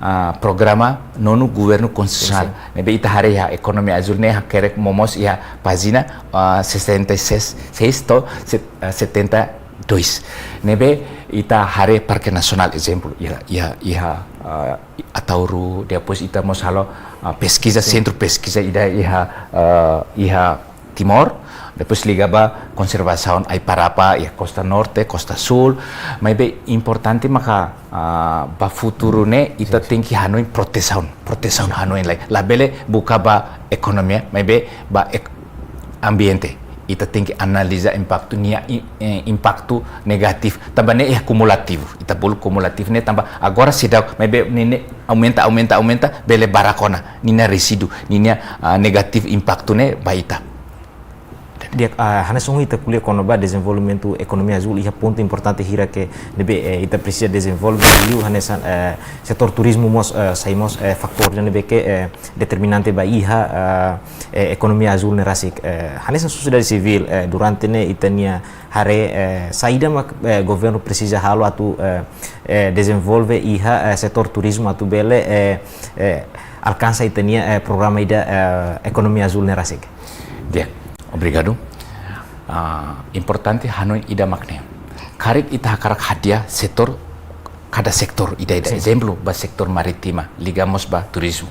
ah, programa nonu governu konstitusionál. Ne'ebé ita haree iha ekonomia azúl ne'e hakerek momoos iha pájina, ah, sessenta e seis, seis to'o set-, ah, setenta e dois. Ne'ebé ita haree Parke Nasionál, ezemplu, iha, iha, iha, ah, Ataúru, depois ita mós halo, ah, peskiza, sentru peskiza ida iha, ah, iha Timor, depois liga ba konservasaun Aiparapa, iha Kosta Norte, Kosta Súl, maibé importante maka, ah, ba futuru ne'e ita tenke hanoin protesaun, protesaun hanoin lai. Labele buka ba ekonomia, maibé ba ek-, ambiente. Ita tenke analiza impaktu nia i-, eh, impaktu negativu. Tanba ne'e iha kumulativu. Ita bolu kumulativu ne'e tanba agora seidauk, maibé ne'e, ne'e aumenta, aumenta, aumenta, bele barak ona. Ninia rezíduu, ninia, ah, negativu impaktu ne'e ba ita. Di'ak, ah, hanesan ohin ita ko'alia kona-ba dezenvolvimentu ekonomia azúl iha pontu importante hirak ne'ebé, eh, ita presiza dezenvolve liu hanesan, eh, setór turizmu mós, eh, sai mós, eh, fatór ne'ebé ke, eh, determinante ba iha, eh, eh, ekonomia azúl ne'e rasik. Eh, hanesan sosiedade sivíl, eh, durante ne'e ita-nia haree, eh, saida mak, eh, governu presiza halo atu, eh, eh, dezenvolve iha, eh, setór turizmu atu bele, eh, eh, alkansa ita-nia, eh, programa ida, eh, ekonomia azúl ne'e rasik. Di'ak, obrigadu. Ah, importante hanoin ida mak ne'e. Karik ita hakarak hadi'a setór, kada setór ida-ida. Sin. Ezemplu, ba setór marítima, liga mós ba turizmu.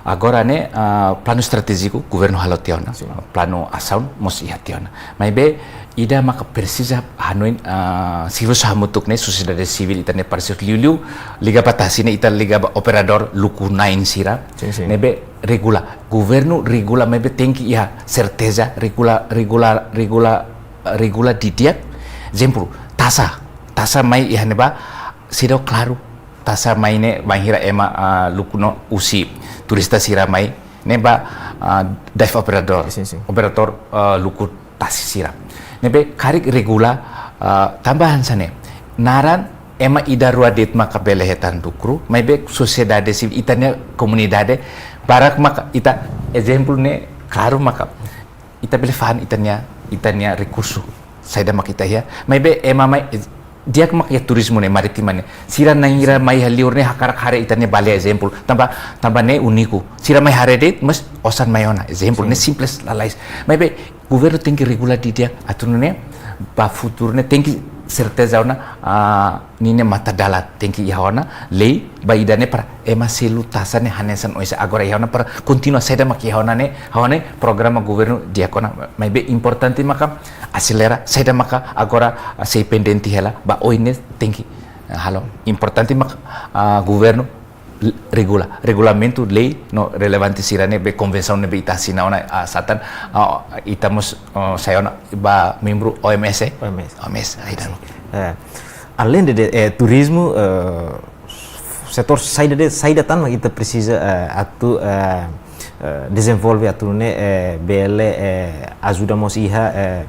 Agora ne'e, ah, planu estratéjiku, governu halo tiha ona, sin, planu asaun mós iha tiha ona. Maibé, ida maka presiza hanoin, ah, servisu hamutuk ne'e, sosiedade sivíl ita-nia parseiru liuliu, liga ba tasi ne'e ita liga ba operadór luku na'in sira. Sin, sin. Ne'ebé regula, governu regula, maibé tenke iha serteza, regula, regula, regula, regula didi'ak. Ezemplu, taxa, taxa mai iha ne'ebá, seidauk klaru, taxa mai ne'e, bainhira ema, ah, luku no husi turista sira mai, ne'e ba, ah, dive operator, Sin, sin. operator, ah, luku tasi sira. Ne'ebé karik regula, ah, tanba hanesan ne'e. Naran ema ida rua de'it maka bele hetan lukru, maibé sosiedade sivíl, ita-nia komunidade, barak maka ita, ezemplu ne'e klaru maka ita bele fa'an ita-nia, ita-nia rekursu saida mak ita iha. Maibé ema mai, di'ak mak iha turizmu ne'e, marítima ne'e. Sira na'in-hira mai iha liur ne'e hakarak haree ita-nia baleia, ezemplu. Tanba, tanba ne'e úniku. Sira mai haree de'it, mas osan mai ona, ezemplu. Sin. Ne'e simples lalais. Maibé governu tenke regula didi'ak atu nune'e ba futuru ne'e tenke serteza ona, ah, ninia matadalan tenke iha ona lei ba ida-ne'e para ema selu taxa ne'e hanesan oinsá agora iha ona para kontinua saida mak iha ona ne'e, iha ona ne'e programa governu di'ak ona, maibé importante maka aselera saida maka agora, ah, sei pendente hela ba oin ne'e tenke, ah, halo. Importante maka, ah, governu l-, regula, regulamentu, lei no relevante sira ne'ebé konvensaun ne'ebé ita asina ona, ah, satan, ah, ita mós, ah, sai ona ba membru O M S, eh? O M S. O M S, ai dan. Eh, além de, de, eh, turizmu, eh, setór saida de'it, saida tan mak ita presiza, eh, atu, eh, eh, dezenvolve atu nune'e, eh, bele, eh, ajuda mós iha, eh,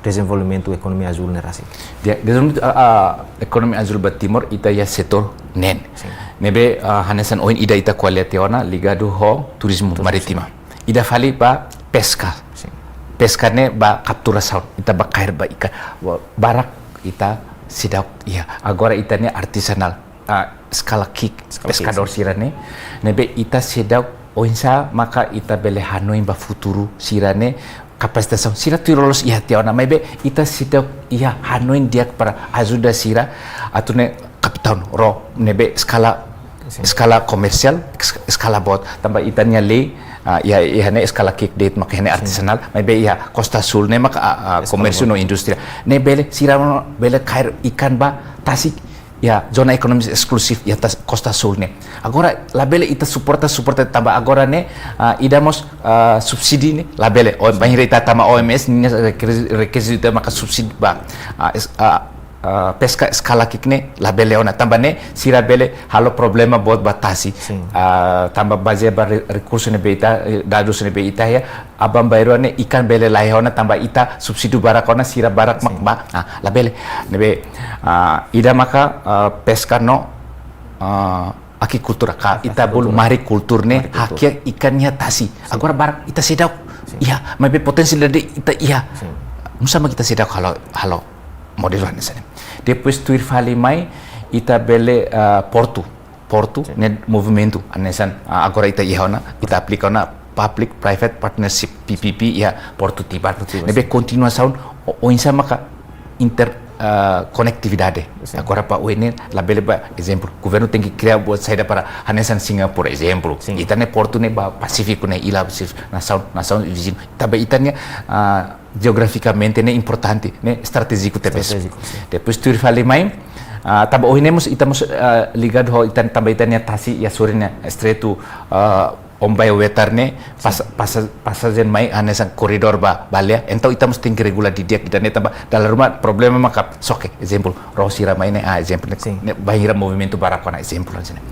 dezenvolvimentu ekonomia azúl ne'e rasik. Di'ak, dezenvolvimentu, ah, ah, ekonomia azúl ba Timor, ita iha setór neen. Sin. Ne'ebé, ah, hanesan ohin ida ita ko'alia tiha ona, ligadu ho turizmu Turizmu. marítima. Ida fali ba peska. Sin. Peska ne'e ba kapturasaun. Ita ba kaer ba ikan. Wa-, barak ita seidauk iha. Agora ita-nia artizanál, ah, eskala ki'ik, Eskala ki'ik, peskadór sin. sira-ne'e. Ne'ebé ita seidauk oinsá maka ita bele hanoin ba futuru sira-ne'e kapasitasaun. Sira tuir loloos iha tiha ona, maibé ita seidauk iha hanoin di'ak para ajuda sira atu nune'e kaptaun ró ne'ebé eskala, Sin. eskala komersiál, es-, eskala boot. Tanba ita-nia lei, ah, iha, iha ne'e eskala ki'ik de'it maka iha ne'e Sin. artizanál, maibé iha Kosta Azúl ne'e maka, ah, ah, Eskala komérsiu boot. no indústria. Ne'e bele, sira bele kaer ikan ba tasi iha zona ekonomia eskluziva iha tas-, Kosta Azúl ne'e. Agora labele ita suporta, suporta tanba agora ne'e, ah, ida mós, ah, subsídiu ne'e labele. O, bainhira ita tama O M S ninia rekezi-, rekizitu mak subsídiu ba, ah, es-, ah, ah, peska eskala ki'ik ne'e labele ona. Tanba ne'e sira bele halo problema boot ba tasi. Sin. Ah, tanba bazeia ba re-, rekursu ne'ebé ita, eh, dadus ne'ebé ita iha, aban-bainrua ne'e ikan bele laiha ona tanba ita subsídiu barak ona, sira barak mak Sin. ba. Ah, labele. Ne'ebé, ah, ida maka, ah, peska no, ah, agrikultura ka ita Agrikultura. bolu marikultura ne'e Marikultura. hakiak ikan iha tasi. Sin. Agora barak ita seidauk. Sin. Iha, maibé potensiál ida ita iha. Sin. Nusá mak ita seidauk halo, halo modelu hanesan ne'e. Depois tuir fali mai ita bele, ah, portu. Portu, Sin. ne'e movimentu, hanesan, ah, agora ita iha ona, ita aplika ona public private partnership, P P P, iha Portu Tibar. Portu Tibar, Ne'ebé sin. kontinuasaun, o-, oinsá maka inter, ah, konektividade. Sin. Agora ba oin ne'e labele ba, ezemplu, governu tenke kria buat saida para hanesan Singapura, ezemplu. Sin. Ita-nia portu ne'e ba Pasífiku ne'e, ila Pasífiku, nasaun, nasaun viziñu. Tanba ita-nia, ah, jeografikamente ne'e importante, ne'e estratéjiku tebes. Estratéjiku, sin. Depois tuir fali mai, ah, tanba ohin ne'e mós ita mós, ah, ligadu ho ita tanba ita-nia tasi iha sorin ne'e, estreitu, ah, Ombai Wetar ne'e, Sin. pasa-, pasa-, pasajen mai hanesan koridór ba baleia, entaun ita mós tenke regula didi'ak ida-ne'e tanba dala ruma problema maka xoke, ezemplu, ró sira mai ne'e, ah, ezemplu ne'e, Sin. ne'e bainhira movimentu barak ona, ezemplu hanesan ne'e.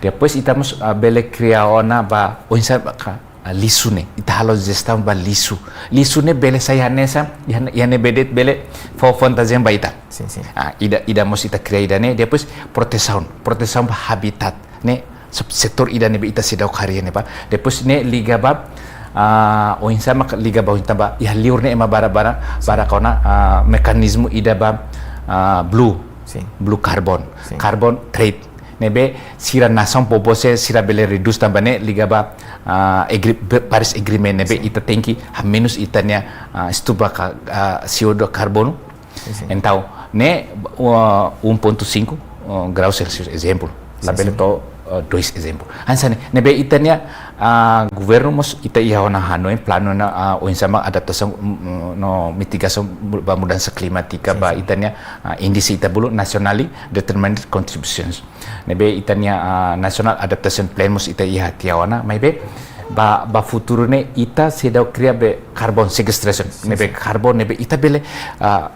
Depois ita mós, ah, bele kria ona ba, oinsá maka, ah, lixu ne'e, ita halo jestaun ba lixu. Lixu ne'e bele sai hanesan, iha ne'e, iha ne'ebé de'it bele fó vantajen ba ita. Sin, sin. Ah, ida, ida mós ita kria ida-ne'e, depois protesaun, protesaun ba habitat ne'e, se-, setór ida ne'ebé ita seidauk harii ne'e ba. Depois ne'e liga ba, ah, oinsá maka liga ba oinsá ba, iha liur ne'e ema barak-barak, Sin. barak ona, ah, mekanizmu ida ba, ah, blue, Sin. blue carbon, Sin. carbon trade. Ne'ebé sira nasaun bobot sira bele redús tanba ne'e liga ba, ah, agri-, be-, Paris Agreement ne'ebé Sin. ita tenke hamenus ita-nia, ah, estufa ka, ah, C O dois karbonu. Sin, sin. Entaun, ne'e, ah, um ponto cinco, ah, graus Celsius, ezemplu. Sin, Labele sin. to'o, ah, dois, ezemplu. Hanesan ne'e, ne'ebé ita-nia, ah, governu mós ita iha ona hanoin planu ona, ah, oinsá mak adaptasaun, mm, no mitigasaun mu-, ba mudansa klimátika Sin, ba sin. ita-nia, ah, índise ita bolu Nationally Determined Contributions. Ne'ebé ita-nia, ah, National Adaptation Plan mós ita iha tiha ona, maibé ba, ba futuru ne'e ita seidauk kria be carbon sequestration. Sin, Ne'ebé sin. carbon ne'ebé ita bele, ah,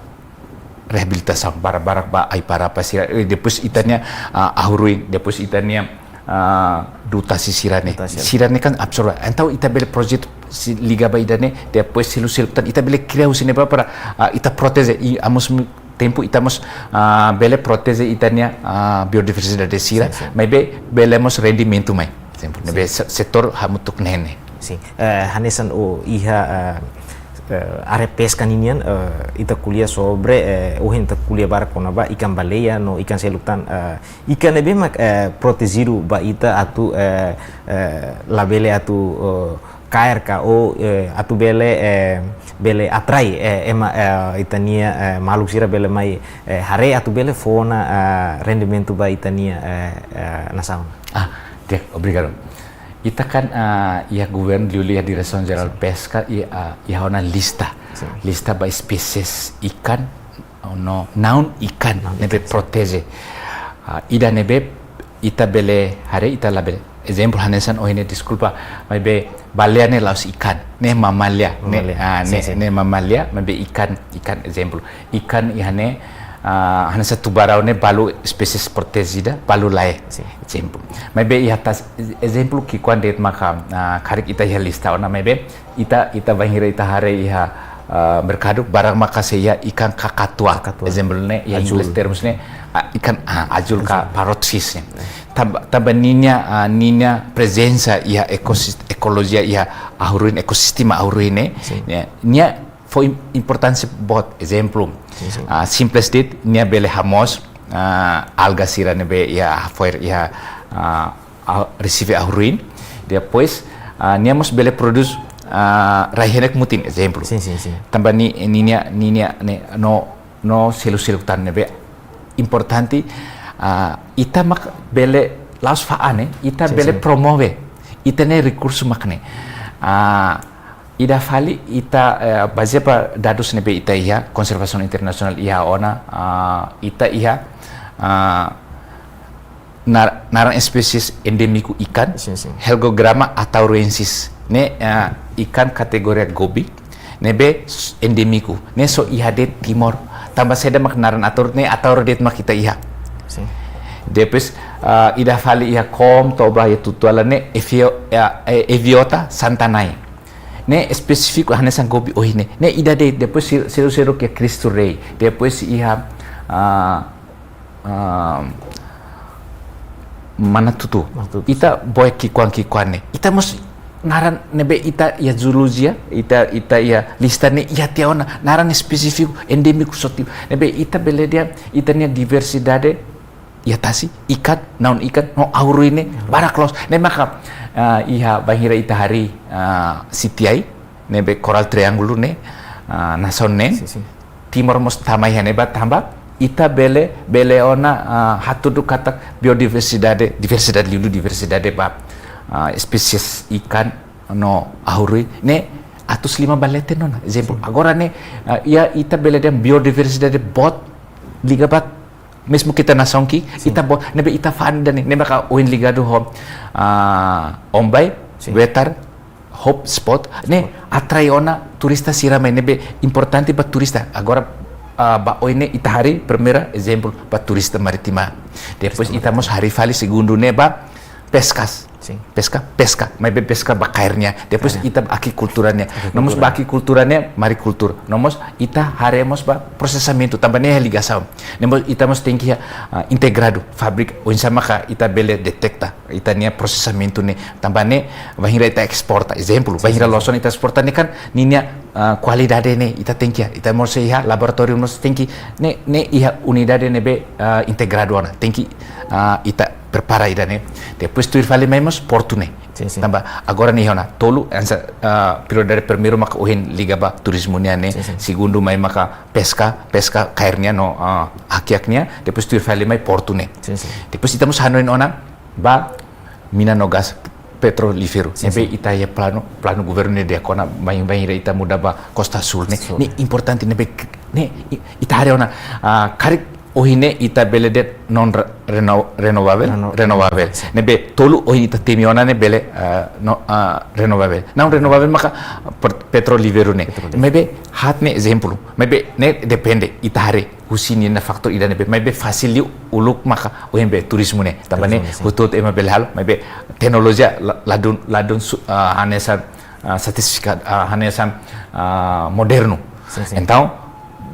reabilitasaun barak-barak ba ai-parapa sira, eh, depois ita-nia, ah, ahu-ruin, depois ita-nia, ah, duta si sira ne'e. Duta sira. Sira ne'e kan absorve. Entaun ita bele projetu si liga ba ida-ne'e, depois selu-seluk tan ita bele kria husi ne'ebá para, ah, ita proteje. I amus tempu ita mós, ah, bele proteje ita-nia, ah, biodiversidade sira, sin, sin, maibé bele mós rendimentu mai. Sin. Ne'ebé se-, setór hamutuk ne'e. Sin. Eh, hanesan ó iha, eh, eh, área peska ninian, eh, ita ko'alia sobre, eh, ohin ita ko'alia barak kona-ba ikan baleia no ikan seluk tan, eh, ikan ne'ebé mak, eh, protejidu ba ita atu, eh, eh, labele atu, eh, kaer ka ou, eh, atu bele, eh, bele atrai, eh, ema, eh, ita-nia, eh, maluk sira bele mai, eh, haree atu bele fó ona, eh, rendimentu ba ita-nia, eh, eh, nasaun. Ah, di'ak, obrigadu. Ita kan, ah, iha governu liuliu iha Diresaun Jerál Peska, i, ah, iha ona lista. Sin. Lista ba espésies ikan, no naun ikan, naun ikan, ne'ebé, sin, proteje. Ah, ida ne'ebé ita bele haree, ita labele. Ezemplu hanesan ohin ne'e, deskulpa, maibé baleia ne'e la'ós ikan, ne'e mamália, ne'e, mamalia, ah, sin, ne'e, sin, ne'e mamália, maibé ikan, ikan ezemplu. Ikan iha ne'e, ah, hanesan tubaraun ne'e balu espésies protejida, balu lae. Sin. Ezemplu. Maibé iha tas, ezemplu ki'ikoan de'it maka, ah, karik ita iha lista ona, maibé ita, ita bainhira ita haree iha, ah, merkadu, barak maka sei iha ikan kakatua. Kakatua. Ezemplu ne'e, iha, ajul, inglés termus ne'e, ah, ikan, ah, ajul ka, ajul, parrotfish ne'e. Tanba, tanba ninia, ah, ninia prezensa iha ekosist-, ekolojia iha ahu-ruin, ekosistema ahu-ruin ne'e. Sin. Ya, nia fó im-, importánsia boot, ezemplu. Sin, sin. Ah, simples de'it, nia bele hamoos, ah, alga sira ne'ebé iha hafo'er iha, ah, ah, resife ahu-ruin. Depois, ah, nia mós bele prodús, ah, rai-henek mutin, ezemplu. Sin, sin, sin. Tanba ni-, ninia, ninia, ne'e, no, no selu-seluk tan ne'ebé importante, ah, ita mak bele la'ós fa'an ne'e, ita, sin, bele, sin, promove ita-nia rekursu mak ne'e. Ah, ida fali ita, eh, bazeia ba dadus ne'ebé ita iha, konservasaun internasionál iha ona, ah, ita iha, ah, nar-, naran espésies endémiku ikan, sin, sin, Helgograma atauroensis. Ne'e, ah, ikan kategoria gobi, ne'ebé s-, endémiku. Ne'e só iha de'it Timor. Tanba saida mak naran ataur, ne'e ataur de'it mak ita iha. Sin. Depois, ah, ida fali iha Kom, to'o ba iha Tutuala ne'e Evio-, eh, eh, Eviota santanae. Ne'e espesífiku hanesan gobi ohin ne'e. Ne'e ida de'it, depois sel-, selu-seluk iha Cristo Rei. Depois iha, ah, ah, Manatutu. Manatutu. Ita bá ki'ikoan-ki'ikoan ne'e. Ita mós naran ne'ebé ita iha zoolojia, ita, ita iha lista ne'e iha tiha ona naran espesífiku, endémiku, só tiha. Ne'ebé ita bele dehan ita-nia diversidade iha tasi, ikan, naun ikan, no ahu-ruin ne'e, barak loos. Ne'e maka, ah, iha bainhira ita haree, ah, C T I, ne'ebé Coral Triangle ne'e, ah, nasaun neen, sin, sin, Timor mós tama iha ne'ebá tanba, ita bele, bele ona, ah, hatudu katak biodiversidade, diversidade liu, diversidade ba, ah, espésies ikan no ahu-ruin ne'e atus lima ba leten ona. Ezemplu, sin, agora ne'e, ah, iha ita bele dehan biodiversidade boot liga ba mezmu ita-nia nasaun ki'ik, sin, ita boot, ne'ebé ita fa'an ida-ne'e, ne'e maka ohin ligadu ho, ah, Ombai, sin, Wetar, Hope Spot, ne'e, spot, atrai ona turista sira mai, ne'ebé importante ba turista. Agora, ah, ba oin ne'e ita haree primeira ezemplu ba turista marítima. Depois, turista marítima, ita mós haree fali segundu ne'e ba peskas. Sin. Peska, peska, maibé peska ba kaer nian. Depois, kaer nian, ita ba akikultura nian. Akikultura. No mós ba akikultura nian, marikultura. No mós ita haree mós ba prosesamentu, tanba ne'e ligasaun. Ne'e mós ita mós tenke iha, ah, integradu, fábrika, oinsá maka ita bele deteta ita-nia prosesamentu ne'e, tanba ne'e bainhira ita esporta, ezemplu, sin, bainhira, sin, sin, loos ona ita esporta ne'e kan ninia, ah, kualidade ne'e ita tenke iha, ita mós iha laboratóriu mós tenke, ne'e, ne'e iha unidade ne'ebé, ah, integradu ona, tenke, ah, ita prepara ida-ne'e. Depois tuir fali mai mós portu ne'e. Sin, sin. Tanba agora ne'e iha ona tolu, hanesan, ah, prioridade primeiru maka ohin liga ba turizmu nian ne'e, sin, sin, segundu mai maka peska, peska kaer nian no, ah, hakiak nian, depois tuir fali mai portu ne'e. Sin, sin. Depois ita mós hanoin ona ba mina no gás petrolíferu. Sin, ne'ebé, sin, ita iha planu, planu governu ne'e di'ak ona, bain-, bainhira ita muda ba kosta súl ne'e. Súl. Ne'e importante ne'ebé, ne'e i-, ita haree ona, ah, karik ohin ne'e ita bele dehan non re-, reno-, renovável, reno-, renovável. Sin. Ne'ebé tolu ohin ita temi ona ne'e bele, ah, no, ah, renovável. Naun renovável maka per-, petrolíferu ne'e. Petrolíferu. Maibé haat ne'e ezemplu. Maibé ne'e depende ita haree. husi ninia fatór ida ne'ebé, maibé fasil liu uluk maka ohin be turizmu ne'e. Tanba ne'e, turizmu ne'e, sin, hotu-hotu ema bele halo, maibé teknolojia la-, ladún, ladún su-, ah, hanesan, ah, sofistifikadu, ah, hanesan, ah, modernu. Sin, sin. Entaun,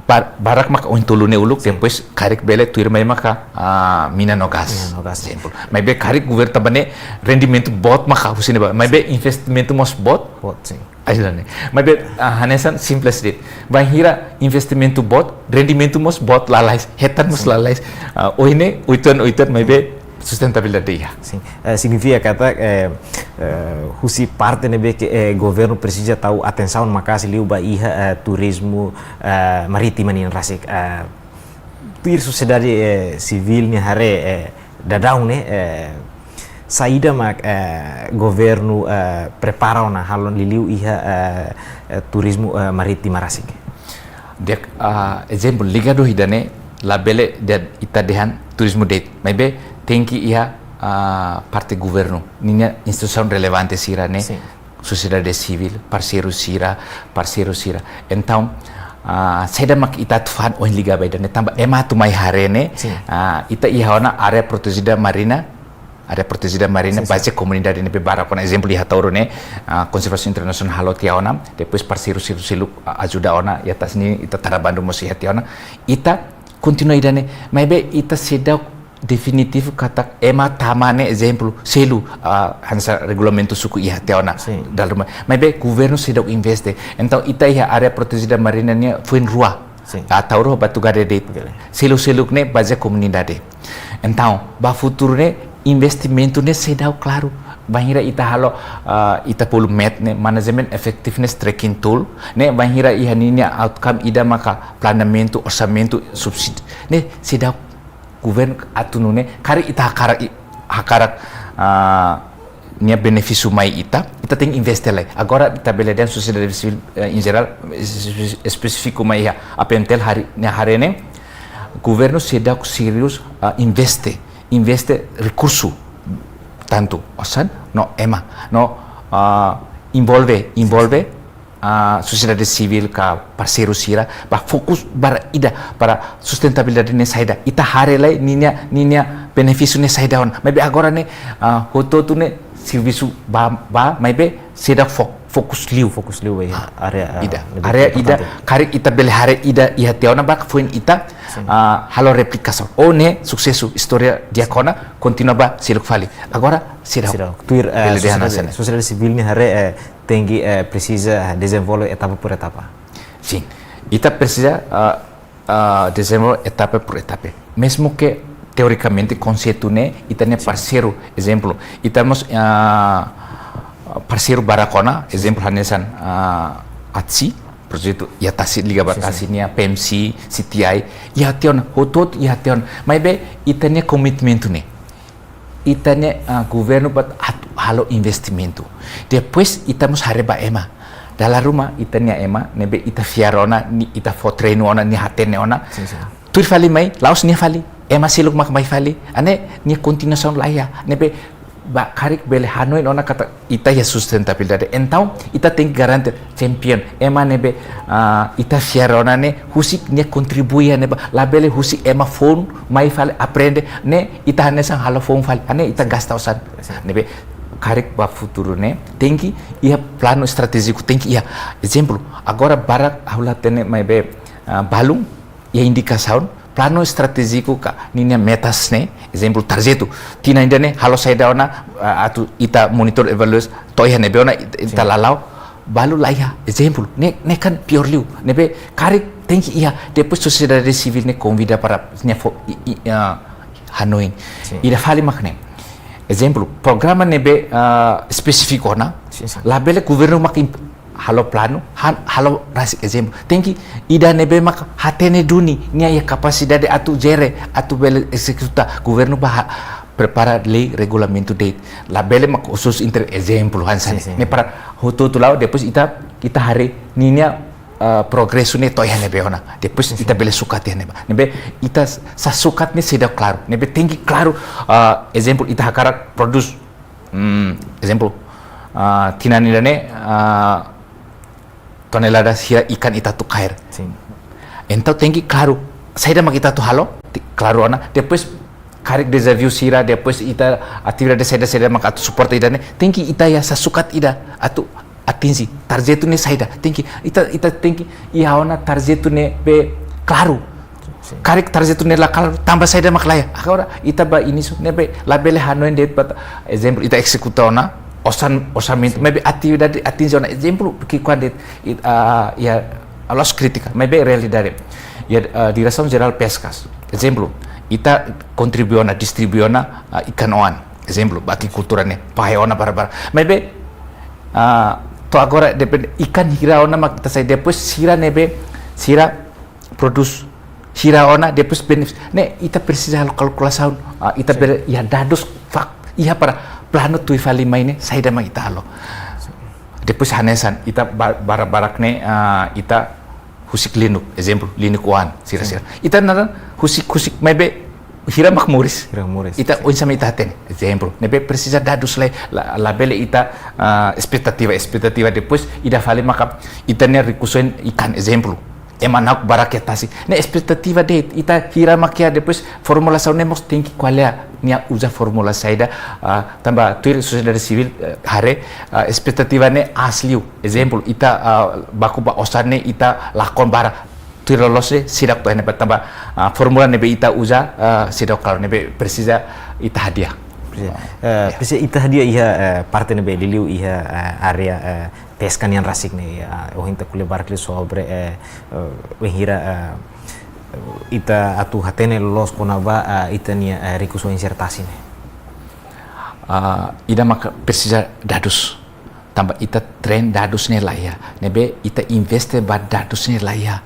bar-, barak maka ohin tolu ne'e uluk, sin, depois karik bele tuirmai maka, ah, mina no gás. Mina no gás. Ezemplu. Maibé karik governu tanba ne'e rendimentu boot maka husi ne'ebá. Maibé, sin, investimentu mós boot. Boot, sin. Ajuda ne'e. Maibé, ah, hanesan simples de'it. Bainhira investimentu boot, rendimentu mós boot lalais, hetan mós, sin, lalais. Ah, ohin ne'e, oituan, oituan, maibé sustentabilidade iha. Sin. Eh, signifika katak, eh, eh, husi parte ne'ebé ke, eh, governu presiza tau atensaun maka'as liu ba iha, eh, turizmu, eh, marítima nian rasik. Eh, tuir sosiedade, eh, sivíl nia haree, eh, daudaun ne'e, eh, saida mak, eh, governu, eh, prepara ona halo liuliu iha, eh, eh, turizmu, eh, marítima rasik. Di'ak, ah, ezemplu ligadu ida-ne'e labele dehan ita dehan turizmu de'it. Maibé tenke iha, ah, parte governu, ninia instituisaun relevante sira-ne'e, sin, sosiedade sivíl, parseiru sira, parseiru sira. Entaun, ah, saida mak ita atu fa'an ohin liga ba ida-ne'e tanba ema atu mai haree ne'e, sin, ah, ita iha ona área protejida marina, área protejida marina, sin, sin, baze komunidade ne'ebé barak ona, ezemplu iha Ataúro ne'e, ah, konservasaun internasionál halo tiha ona, depois parseiru sira seluk, ah, ajuda ona, iha Tasi nian ita Tara Bandu mós iha tiha ona. Ita kontinua ida-ne'e, maibé ita seidauk definitivu katak ema tama ne'e, ezemplu, selu, ah, hanesan regulamentu suku iha tiha ona. Sin. Dala ruma. Maibé governu seidauk investe. Entaun, ita iha área protejida marina nian foin rua. Sin. Ataúro ho Batugade de'it. Oke. Selu seluk ne'e baze komunidade. Entaun, ba futuru ne'e investimentu ne'e seidauk klaru. Bainhira ita halo, ah, ita bolu MET ne'e, Management Effectiveness Tracking Tool. Ne'e bainhira iha ninia outcome ida maka planeamentu, orsamentu, subsídiu. Ne'e seidauk governu atu nune'e, karik ita hakarak i-, hakarak, ah, nia benefísiu mai ita, ita tenke investe lai. Agora ita bele dehan sosiedade sivíl, eh, em geral, es-, es-, espesífiku mai iha APMTL haree, nia haree ne'e, governu seidauk serius, ah, investe, investe rekursu, tantu osan, no ema, no, ah, envolve, envolve, ah, sosiedade sivíl ka parseiru sira, ba fokus ba ida, ba sustentabilidade ne'e saida. Ita haree lai ninia, ninia benefísiu ne'e saida ona. Maibé agora ne'e, ah, hotu-hotu ne'e servisu ba, ba, maibé seidauk fo-, fokus liu. Fokus liu ba iha, ah, área, ah, ida. Ne'ebé, área ida, importante. Karik ita bele haree ida iha tiha ona ba foin ita, sin, ah, halo replikasaun. Oh, ne'e susesu, istória di'ak ona, kontinua ba seluk fali. Agora, seidauk. Seidauk. Tuir, eh, bele dehan sosiedade, hanesan ne'e, sosiedade sivíl nia haree, eh, tenke, eh, presiza, eh, dezenvolve etapa por etapa. Sin. Ita presiza, ah, ah, dezenvolve etapa por etapa. Mezmu ke teorikamente konseitu ne'e, ita-nia, sin, parseiru, ezemplu, ita mós, ah, parseiru barak ona, ezemplu hanesan, ah, ATSI, projetu iha Tasi, liga ba, sin, sin, Tasi nian, PMC, CTI, iha tiha ona, hotu-hotu iha tiha ona. Maibé, ita-nia komitmentu ne'e, ita-nia, ah, governu ba atu halo investimentu. Depois ita mós haree ba ema. Dala ruma ita-nia ema ne'ebé ita fiar ona, nia ita fó treinu ona, nia hatene ona. Sin, sin. Tuir fali mai, la'ós nia fali. Ema seluk mak mai fali. Hanesan ne'e nia kontinuasaun laiha. Ne'ebé ba karik bele hanoin ona katak ita iha sustentabilidade. Entaun, ita tenke garante champion. Ema ne'ebé, ah, ita fiar ona ne'e, husik nia kontribui iha ne'ebá. Labele husi ema foun mai fali aprende, ne'e ita hanesan halo foun fali. Hanesan ne'e ita gasta osan. Sin. Ne'ebé karik ba futuru ne'e, tenke iha planu estratéjiku, tenke iha. Ezemplu, agora barak ha'u la hatene maibé, ah, balun, iha indikasaun, planu estratéjiku ka ninia metas ne'e, ezemplu, tarjetu. Tinan ida-ne'e, halo saida ona, ah, atu ita monitor evaluasi, to'o iha ne'ebé ona, it-, ita, sin, lala'o, balu laiha, ezemplu, ne'e, ne'e kan piór liu, ne'ebé karik tenke iha, depois sosiedade sivíl ne'e konvida para nia fó, i, i, ah, hanoin. Sin. Ida fali mak ne'e. Ezemplu, programa ne'ebé, ah, espesífiku ona, sin, sin, labele governu mak imp-, halo planu, han-, halo rasik ezemplu. Tenke ida ne'ebé mak hatene duni, nia iha kapasidade atu jere, atu bele ezekuta, governu ba ha-, prepara lei regulamentu de'it. Labele mak khusus inter ezemplu hanesan ne'e. Sin, sin. Ne'e para hotu-hotu la'o, depois ita, ita haree ninia, ah, progresu ne'e to'o iha ne'ebé ona. Depois, sin, sin, ita bele sukat iha ne'ebá. Ne'ebé ita s-, sasukat ne'e seidauk klaru. Ne'ebé tenke klaru, ah, ezemplu ita hakarak prodús, hmm, ezemplu, ah, tinan ida-ne'e, ah, tonelada sira ikan ita atu kaer. Sin. Entaun tenke klaru, saida mak ita atu halo, ti-, klaru ona, depois karik dezafiu sira, depois ita atividade saida-saida mak atu suporta ida-ne'e, tenke ita iha sasukat ida atu atinje, tarjetu ne'e saida, tenke, ita, ita tenke iha ona tarjetu ne'ebé klaru. Sin. Karik tarjetu ne'e la klaru, tanba saida mak la iha. Agora, ita ba inísiu, ne'ebé labele hanoin de'it ba, ezemplu, ita ezekuta ona, osan-, orsamentu, sin, maibé atividade atinje ona, ezemplu, ki'ikoan de'it, it-, ah, iha, la'ós krítika, maibé realidade. Iha, ah, Diresaun Jerál Peskas, ezemplu, ita kontribui ona, distribui ona, ah, ikan-oan, ezemplu, ba agrikultura ne'e, fahe ona barak-barak. Maibé, ah, to'o agora depende, ikan hira ona mak ita sai, depois sira ne'ebé, sira prodús hira ona, depois benefísiu. Ne'e, ita presiza halo kalkulasaun, ah, ita, sin, bele iha dadus fak-, iha para planu tuir fali mai ne'e, saida mak ita halo. Depois hanesan, ita ba-, barak-barak ne'e, ah, ita husik linuk, ezemplu, linuk-oan, sira, sin, sira. Ita naran husik, husik, maibé hira mak moris. Hira moris. Ita, sin, oinsá mak ita hatene, ezemplu. Ne'ebé presiza dadus lai, la, labele ita, ah, espetativa, espetativa, depois ida fali maka ita-nia rikusoin ikan, ezemplu. Ema na'ok barak iha tasi. Ne'e espetativa de'it, ita hira mak iha, depois formulasaun ne'e mós tenke ko'alia, nia uza fórmula saida, ah, tanba tuir sosiedade sivíl, eh, haree, ah, espetativa ne'e aas liu. Ezemplu, ita, ah, baku ba osan ne'e ita lakon barak. Tuir loloos ne'e seidauk to'o iha ne'ebá tanba, ah, fórmula ne'ebé ita uza, ah, seidauk klaru, ne'ebé presiza ita hadi'a. Presiza. Eh, ya. Presiza ita hadi'a iha, eh, parte ne'ebé liuliu iha, eh, área, eh, peska nian rasik ne'e, ah, ohin ita ko'alia barak liu sobre, eh, eh, wainhira, eh, ita atu hatene loloos kona-ba, ah, ita-nia, eh, rikusoin sira tasi ne'e. Ah, ida maka presiza dadus. Tanba ita trein dadus ne'e la iha. Ne'ebé ita investe ba dadus ne'e la iha.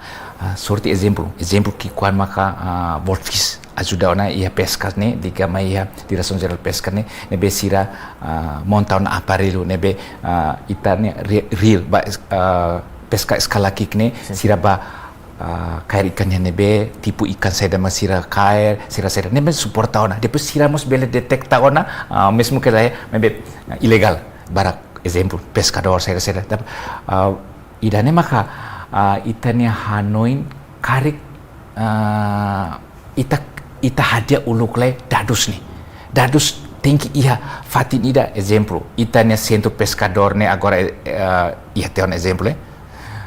Ah, sorte ezemplu, ezemplu ki'ikoan maka, ah, Walvis ajuda ona iha peska ne'e, liga mai iha Diresaun Jerál Peska ne'e, ne'ebé sira, ah, monta ona aparellu, ne'ebé, ah, ita-nia re-, reel, ba, ah, peska eskala ki'ik ne'e, sin, sira ba, ah, kaer ikan iha ne'ebé, tipu ikan saida mak sira kaer, sira saida, ne'ebé suporta ona. Depois sira mós bele deteta ona, ah, mezmu ke la iha, maibé, ah, ilegál, barak, ezemplu, peskadór, saida, saida. Tapi, ah, ida-ne'e maka, ah, ita-nia hanoin karik, ah, ita, ita hadi'a uluk lai dadus ne'e. Dadus tenke iha fatin ida, ezemplu, ita-nia sentru peskadór ne'e agora, eh, iha tiha ona ezemplu, eh.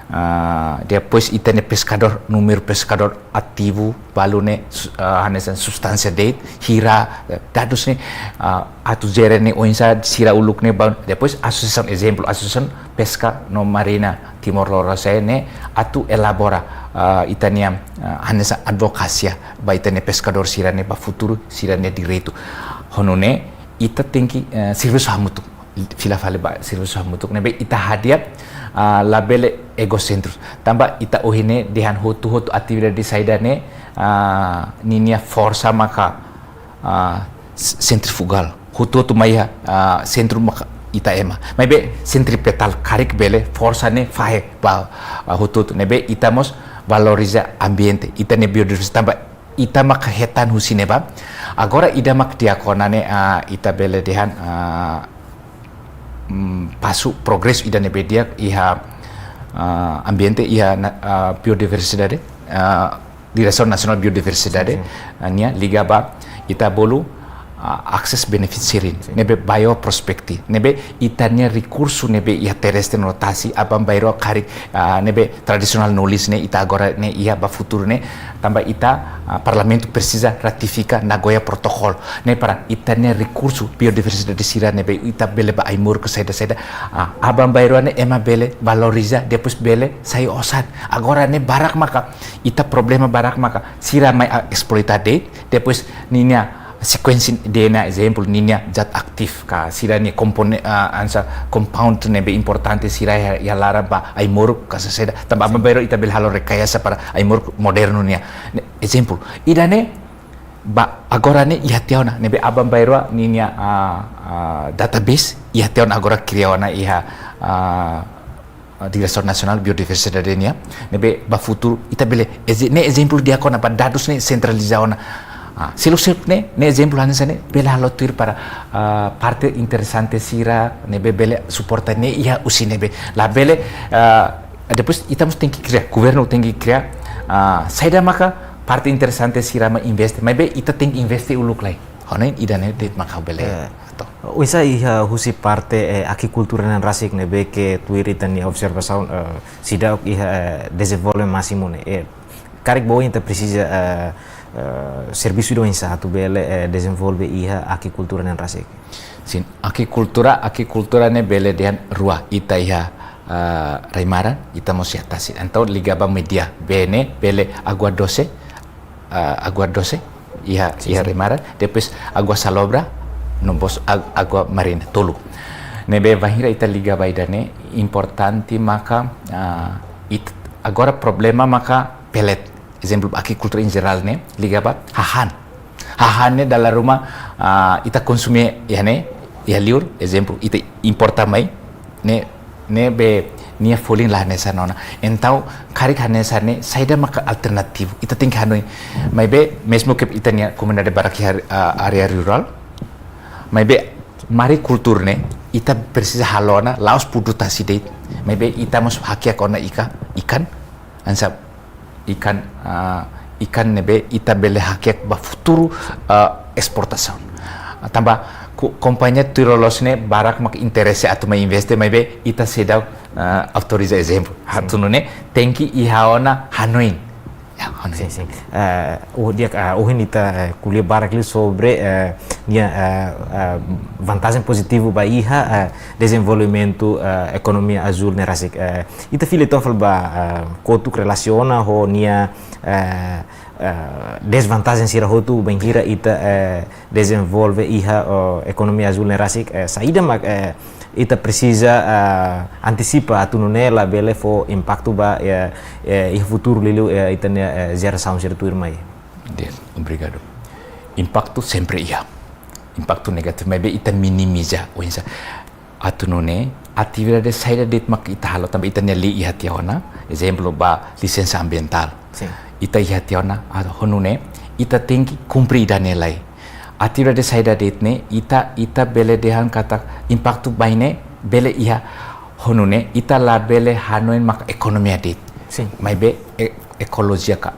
Ah, depois ita-nia peskadór, númeru peskadór ativu, balu ne'e, su-, ah, hanesan substánsia de'it, hira, eh, dadus ne'e, ah, atu jere ne'e oinsá, sira uluk ne'e ba, depois asosiasaun, ezemplu, Asosiasaun Peska no Marina Timor Lorosa'e ne'e atu elabora, ah, ita-nia, ah, hanesan advokasia ba ita-nia peskadór sira-ne'e ba futuru sira-nia direitu. Ho nune'e ita tenke, eh, servisu hamutuk. Fila fali ba servisu hamutuk ne'ebé ita hadi'a, ah, labele egosentru. Tanba ita ohin ne'e dehan hotu-hotu atividade saida ne'e, ah, ninia forsa maka, ah, s-, sentrifugál. Hotu-hotu mai iha, ah, sentru maka ita ema. Maibé sentripetál karik bele forsa ne'e fahe ba, ah, hotu-hotu. Ne'ebé ita mós valoriza ambiente, ita-nia biodiversidade tanba ita maka hetan husi ne'ebá. Agora ida mak di'ak ona ne'e, ah, ita bele dehan, ah, mm, pasu progresu ida ne'ebé di'ak iha, ah, ambiente iha na-, ah, biodiversidade, ah, Diresaun Nasionál Biodiversidade, sin, sin, ah, nia liga ba ita bolu, ah, access benefit sharing, sin, ne'ebé bioprospecting, ne'ebé ita-nia rekursu ne'ebé iha terrestre no tasi, aban-bainrua karik, ah, ne'ebé tradisionál no liis ne'e ita agora ne'e iha ba futuru ne'e, tanba ita, ah, Parlamentu presiza ratifika Nagoya Protocol ne'e para ita-nia rekursu biodiversidade sira ne'ebé ita bele ba ai-moruk saida-saida, ah, aban-bainrua ne'e ema bele valoriza, depois bele sai osan. Agora ne'e barak maka, ita problema barak maka, sira mai, ah, esploita de'it, depois ninia sekuénsia D N A, ezemplu, ninia zat ativu ka, sira-nia kompone-, ah, hanesan compound ne'ebé importante sira iha, iha laran ba ai-moruk ka saida-saida. Tanba, sin, aban-bainrua ita bele halo rekayasa para ai-moruk modernu nian. Ne'e, ezemplu, ida-ne'e ba agora ne'e iha tiha ona, ne'ebé aban-bainrua ninia, ah, ah, database iha tiha ona agora kria ona iha, ah, ah, Diresaun Nasionál Biodiversidade nian, ne'ebé ba futuru ita bele, eze-, ne'e ezemplu di'ak ona ba dadus ne'e sentraliza ona. Ah, seluk-seluk ne'e, ne'e ezemplu hanesan ne'e, bele halo tuir para, ah, parte interesante sira, ne'ebé bele suporta ne'e iha husi ne'ebé. Labele, ah, depois ita mós tenke kria, governu tenke kria, ah, saida maka parte interesante sira mak investe, maibé ita tenke investe uluk lai. Hanoin ida-ne'e de'it mak ha'u bele. Eh, to. Oinsá iha husi parte, eh, agrikultura nian rasik ne'ebé ke tuir ita-nia observasaun, eh, seidauk iha, eh, dezenvolve másimu ne'e. Eh, karik ba oin ita presiza, eh, eh, servisu ida oinsá atu bele, eh, dezenvolve iha agrikultura nian rasik. Sin, agrikultura, agrikultura ne'e bele dehan rua, ita iha, eh, rai-maran, ita mós iha tasi. Entaun liga ba media, bee ne'e bele água doce, ah, água doce, iha, Sin, iha sin. rai-maran, depois água salobra, no mós ag-, água marina, tolu. Ne'ebé bainhira ita liga ba ida-ne'e, importante maka, ah, it-, agora problema maka pellet. Ezemplu, agrikultura em geral ne'e, liga ba hahán. Hahán ne'e dala ruma, ah, ita konsume iha ne'e, iha liur, ezemplu, ita importa mai, ne'e, ne'ebé nia folin la hanesan ona. Entaun, karik hanesan ne'e, saida maka alternativu? Ita tenke hanoin. Maibé, mezmu ke ita-nia komunidade barak iha, ah, área rurál, maibé, marikultura ne'e, ita presiza halo ona, la'ós produtu tasi de'it. Maibé, ita mós hakiak ona ika, ikan, hanesan ikan, ah, ikan ne'ebé ita bele hakiak ba futuru, ah, esportasaun. Ah, tanba ko-, kompañia tuir loloos ne'e barak mak interese atu mai investe, maibé ita seidauk, ah, autoriza, ezemplu. Sin. Atu nune'e tenke iha ona hanoin. Ya, hanoin. Sin, sin. Eh, oh, di'ak, ah, ohin ita, eh, ko'alia barak liu sobre, eh, nia, eh, eh, vantajen pozitivu ba iha, eh, dezenvolvimentu, eh, ekonomia azúl ne'e rasik. Eh, ita fila atu fala ba, eh, kotuk relasiona ho nia, eh, eh, dezvantajen sira hotu bainhira ita, eh, dezenvolve iha, eh, ekonomia azúl ne'e rasik, eh, saida mak, eh, ita presiza, eh, antisipa atu nune'e labele fó impaktu ba, eh, eh, iha futuru liuliu, eh, ita-nia, eh, jerasaun sira tuirmai. Di'ak, obrigadu. Impaktu sempre iha. Impaktu negativu, maibé ita minimiza, oinsá. Atu nune'e, atividade saida de'it mak ita halo, tanba ita-nia lei iha tiha ona, ezemplu ba lisensa ambientál. Sin. Ita iha tiha ona, ah, ho nune'e, ita tenke kumpre ida-ne'e lai. Atividade saida de'it ne'e, ita, ita bele dehan katak impaktu ba ne'e, bele iha ho nune'e, ita labele hanoin maka ekonomia de'it. Sin. Maibé e-, ekolojia ka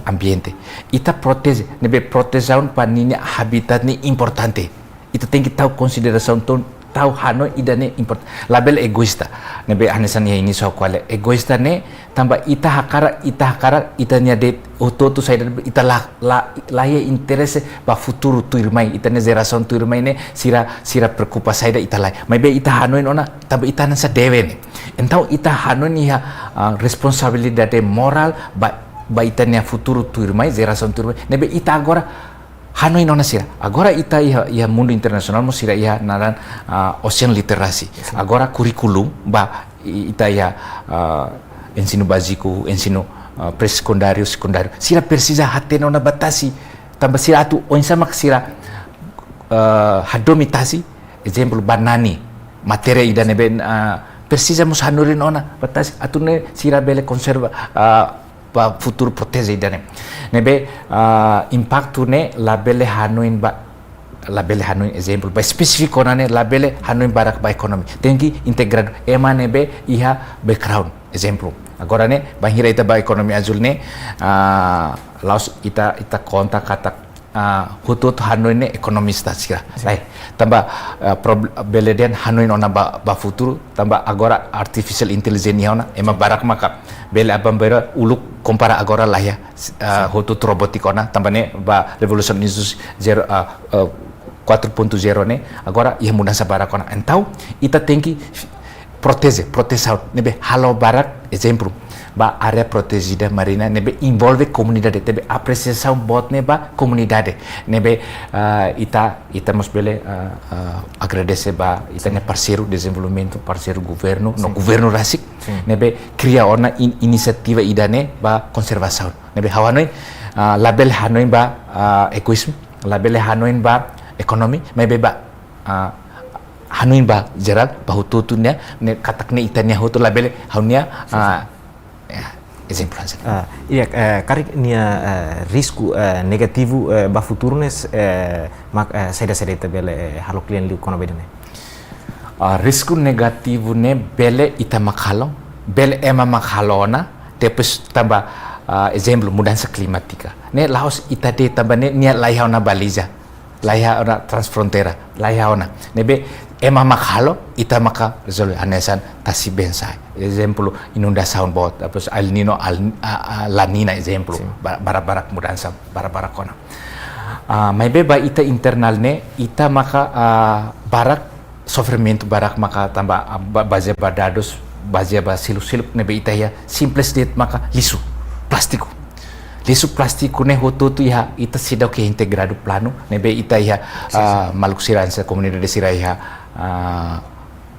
ambiente. Ita proteje, ne'ebé protesaun ba ninia habitat ne'e importante. Ita tenke tau konsiderasaun, tau, tau hanoin ida-ne'e import-, labele egoísta. Ne'ebé hanesan iha inísiu ha'u ko'alia, egoísta ne'e tanba ita hakarak, ita hakarak, ita-nia de'it, hotu-hotu saida ita la, la, la iha interese ba futuru tuirmai, ita-nia jerasaun tuirmai ne'e sira, sira preokupa saida ita lae. Maibé ita hanoin ona, tanba ita hanesan deve ne'e. Entaun ita hanoin iha, ah, responsabilidade morál ba, ba ita-nia futuru tuirmai, jerasaun tuirmai. Ne'ebé ita agora hanoin ona sira. Agora ita iha, iha mundu internasionál mós sira iha naran, ah, ocean literacy. Sin. Agora kurríkulu ba i-, ita iha, ah, ensinu báziku, ensinu, ah, pré-sekundáriu, sekundáriu. Sira presiza hatene ona ba tasi. Tanba sira atu oinsá mak sira, ah, hadomi tasi, ezemplu ba nani, matéria ida ne'ebé, ah, presiza mós hanorin ona ba tasi atu nune'e sira bele konserva, ah, ba futuru proteje ida-ne'e. Ne'ebé, ah, impaktu ne'e labele hanoin ba, labele hanoin ezemplu ba espesífiku ona ne'e, labele hanoin barak ba ekonomia. Tenke integradu ema ne'ebé iha background, ezemplu. Agora ne'e, bainhira ita ba ekonomia azúl ne'e, ah, la'ós ita, ita konta katak, ah, hotu-hotu hanoin ne'e ekonomista sira. Sin. Lae, tanba, ah, prob-, bele dehan hanoin ona ba, ba futuru, tanba agora artificial intelligence iha ona, ema barak maka bele aban-bainrua uluk kompara agora la iha, ah, Sin. hotu-hotu robótika ona, tanba ne'e ba revolusaun indústria zero, ah, ah, quatro ponto zero ne'e, agora iha mudansa barak ona. Entaun, ita tenke proteje, protesaun, ne'ebé halo barak, ezemplu, ba área protejida marina, ne'ebé envolve komunidade, ne'ebé apresiasaun boot ne'e ba komunidade, ne'ebé, ah, ita, ita mós bele, ah, ah, agradese ba ita-nia Sin. parseiru dezenvolvimentu, parseiru governu, no Sin. governu rasik, Sin. ne'ebé kria ona in-, inisiativa ida-ne'e ba konservasaun. Ne'ebé ha'u hanoin, ah, labele hanoin ba, ah, egoízmu, labele hanoin ba ekonomia, maibé ba, ah, hanoin ba jerál, ba hotu-hotu nia, ne'e katak ne'e ita-nia hotu labele ha'u-nia, Sin, ah, sin. ya, ezemplu hanesan. Ah, iya, eh, karik nia, eh, risku, eh, negativu, eh, ba futuru ne'e, eh, mak, eh, saida-saida ita bele, eh, halo kle'an liu kona-ba ida-ne'e? Ah, risku negativu ne'e bele ita mak halo, bele ema mak halo ona, depois tanba, ah, ezemplu mudansa klimátika. Ne'e la'ós ita de'it tanba ne'e nia laiha ona baliza, laiha ona transfronteira, laiha ona. Ne'ebé ema mak halo, ita maka rezolve. Hanesan tasi been sa'e. Ezemplu, inundasaun boot, depois El Niño, al, a, a, La Niña ezemplu, Sin. ba-, barak-barak mudansa, barak-barak ona. Ah, maibé ba ita internál ne'e, ita maka, ah, barak sofrimentu barak maka tanba, ah, ba-, bazeia ba dadus, bazeia ba seluk-seluk ne'ebé ita iha simples de'it maka lixu, plástiku. Lixu plástiku ne'e hotu-hotu iha, ita seidauk iha integradu planu, ne'ebé ita iha, Sin, sin. ah, maluk sira hanesan komunidade sira iha, ah,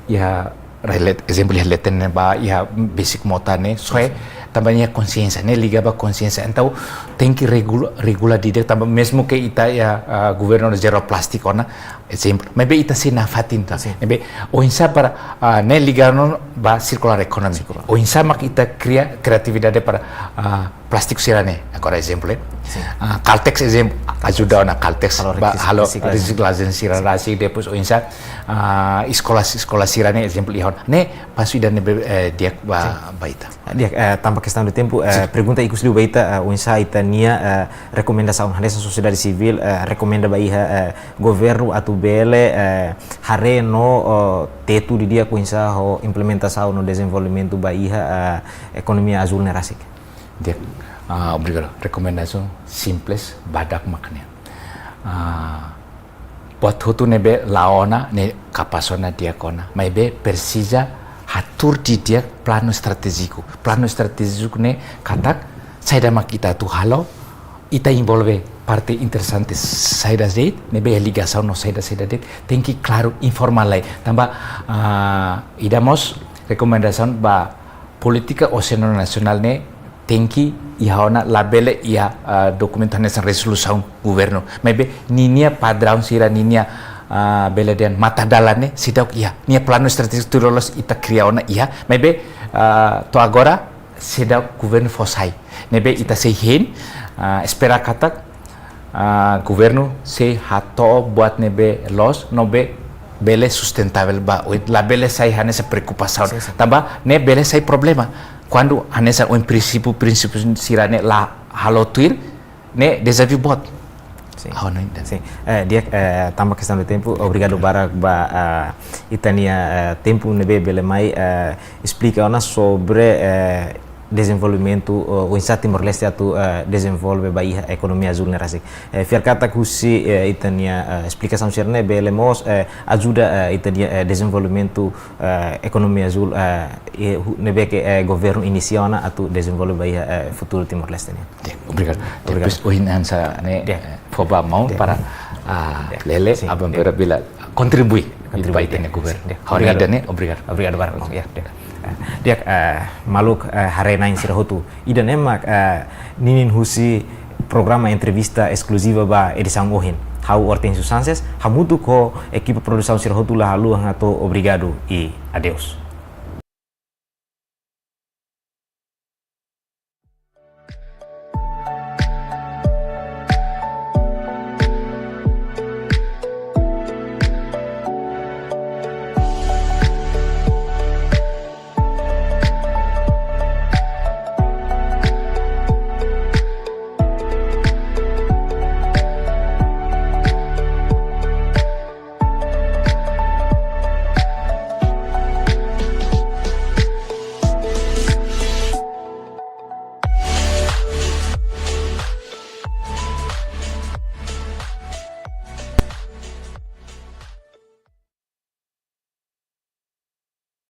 iha rai-leten, ezemplu iha leten ne'ebá iha besik mota ne'e, soe, Sin, sin. tanba nia konxiénsia, ne'e liga ba konxiénsia. Entaun, tenke regula, regula didi'ak tanba mezmu ke ita iha, ah, governu zero plástiku ona, ezemplu. Maibé ita sei nafatin tan. Sin. Ne'ebé, oinsá para, ah, ne'e liga ona ba circular economy. Circular. Oinsá mak ita kria kreatividade para, ah, plástiku sira-ne'e. Agora ezemplu, eh. Sin. Ah, Caltex ezemplu, Caltex. ajuda ona Caltex. Halo ba, recicl-, halo resiklajen. resiklajen sira rasik, depois oinsá, ah, eskola, eskola sira-ne'e ezemplu iha ona. Ne'e pasu ida ne'ebé, eh, di'ak ba, Sin. ba ita. Di'ak, eh, tanba kestaun de tempu, eh, Sin. pergunta ikus liu ba ita, eh, oinsá ita-nia, eh, rekomendasaun, hanesan sosiedade sivíl, eh, rekomenda ba iha, eh, governu atu bele, eh, haree no, oh, tetu didi'ak oinsá ho implementasaun no dezenvolvimentu ba iha, eh, ekonomia azúl ne'e rasik. Di'ak, ah, obrigadu. Rekomendasaun simples, badak mak ne'e. Ah, buat hotu ne'ebé la'o ona, ne'e kapás ona, di'ak ona. Maibé presiza hatuur didi'ak planu estratéjiku. Planu estratéjiku ne'e katak, saida mak ita atu halo, ita envolve parte interesante saida de'it, ne'ebé ligasaun no saida, saida de'it, tenke klaru, informa lai. Tanba, ah, ida mós rekomendasaun ba polítika oseanu nasionál ne'e tenke iha ona, labele iha, ah, dokumentu hanesan rezolusaun governu. Maibé ninia padraun sira, ninia, ah, bele dehan matadalan ne'e seidauk iha. Nia planu estratéjiku tuir loloos ita kria ona iha. Maibé, ah, to'o agora seidauk governu fó sai. Ne'ebé ita sei hein, ah, espera katak, ah, governu sei hato'o buat ne'ebé loos no be-, bele sustentável ba oin, labele sai hanesan preokupasaun. Sin, sin. Tanba ne'e bele sai problema. Kuandu hanesan oin prinsípiu, prinsípiu sira-ne'e la halo tuir, ne'e dezafiu boot. Sin. Ha'u hanoin ida-ne'e. Sin. Eh, di'ak, eh, tanba kestaun de tempu, obrigadu barak ba, eh, ita-nia, eh, tempu ne'ebé bele mai, eh, esplika ona sobre, eh, dezenvolvimentu, eh, oinsá Timor-Leste atu, eh, dezenvolve ba iha ekonomia azúl ne'e rasik. Eh, fiar katak husi, eh, ita-nia, eh, esplikasaun sira-ne'e bele mós, eh, ajuda, eh, ita-nia, eh, dezenvolvimentu, eh, ekonomia azúl, eh, eh, hu-, ne'ebé ke, eh, governu inisia ona atu dezenvolve ba iha, eh, futuru Timor-Leste nian. Di'ak, obrigadu. Obrigadu. Depois, ohin hanesan ne'e, Di'ak. eh, fó ba maun Di'ak. para, ah, Di'ak. Lele, Sin, aban Di'ak. para bele kontribui, Kontribui, ba ita-nia Di'ak. governu. Sin, Di'ak. Ha'u hanoin Obrigadu. ida-ne'e, obrigadu. Obrigadu barak, maun. Ya, Di'ak. Eh, Di'ak, eh, maluk, eh, haree-na'in sira hotu. Ida-ne'e mak, eh, ninin husi programa entrevista eskluziva ba edisaun ohin. Ha'u Hortensio Sanches, hamutuk ho ekipa produsaun sira hotu la haluha hato'o obrigadu i adeus.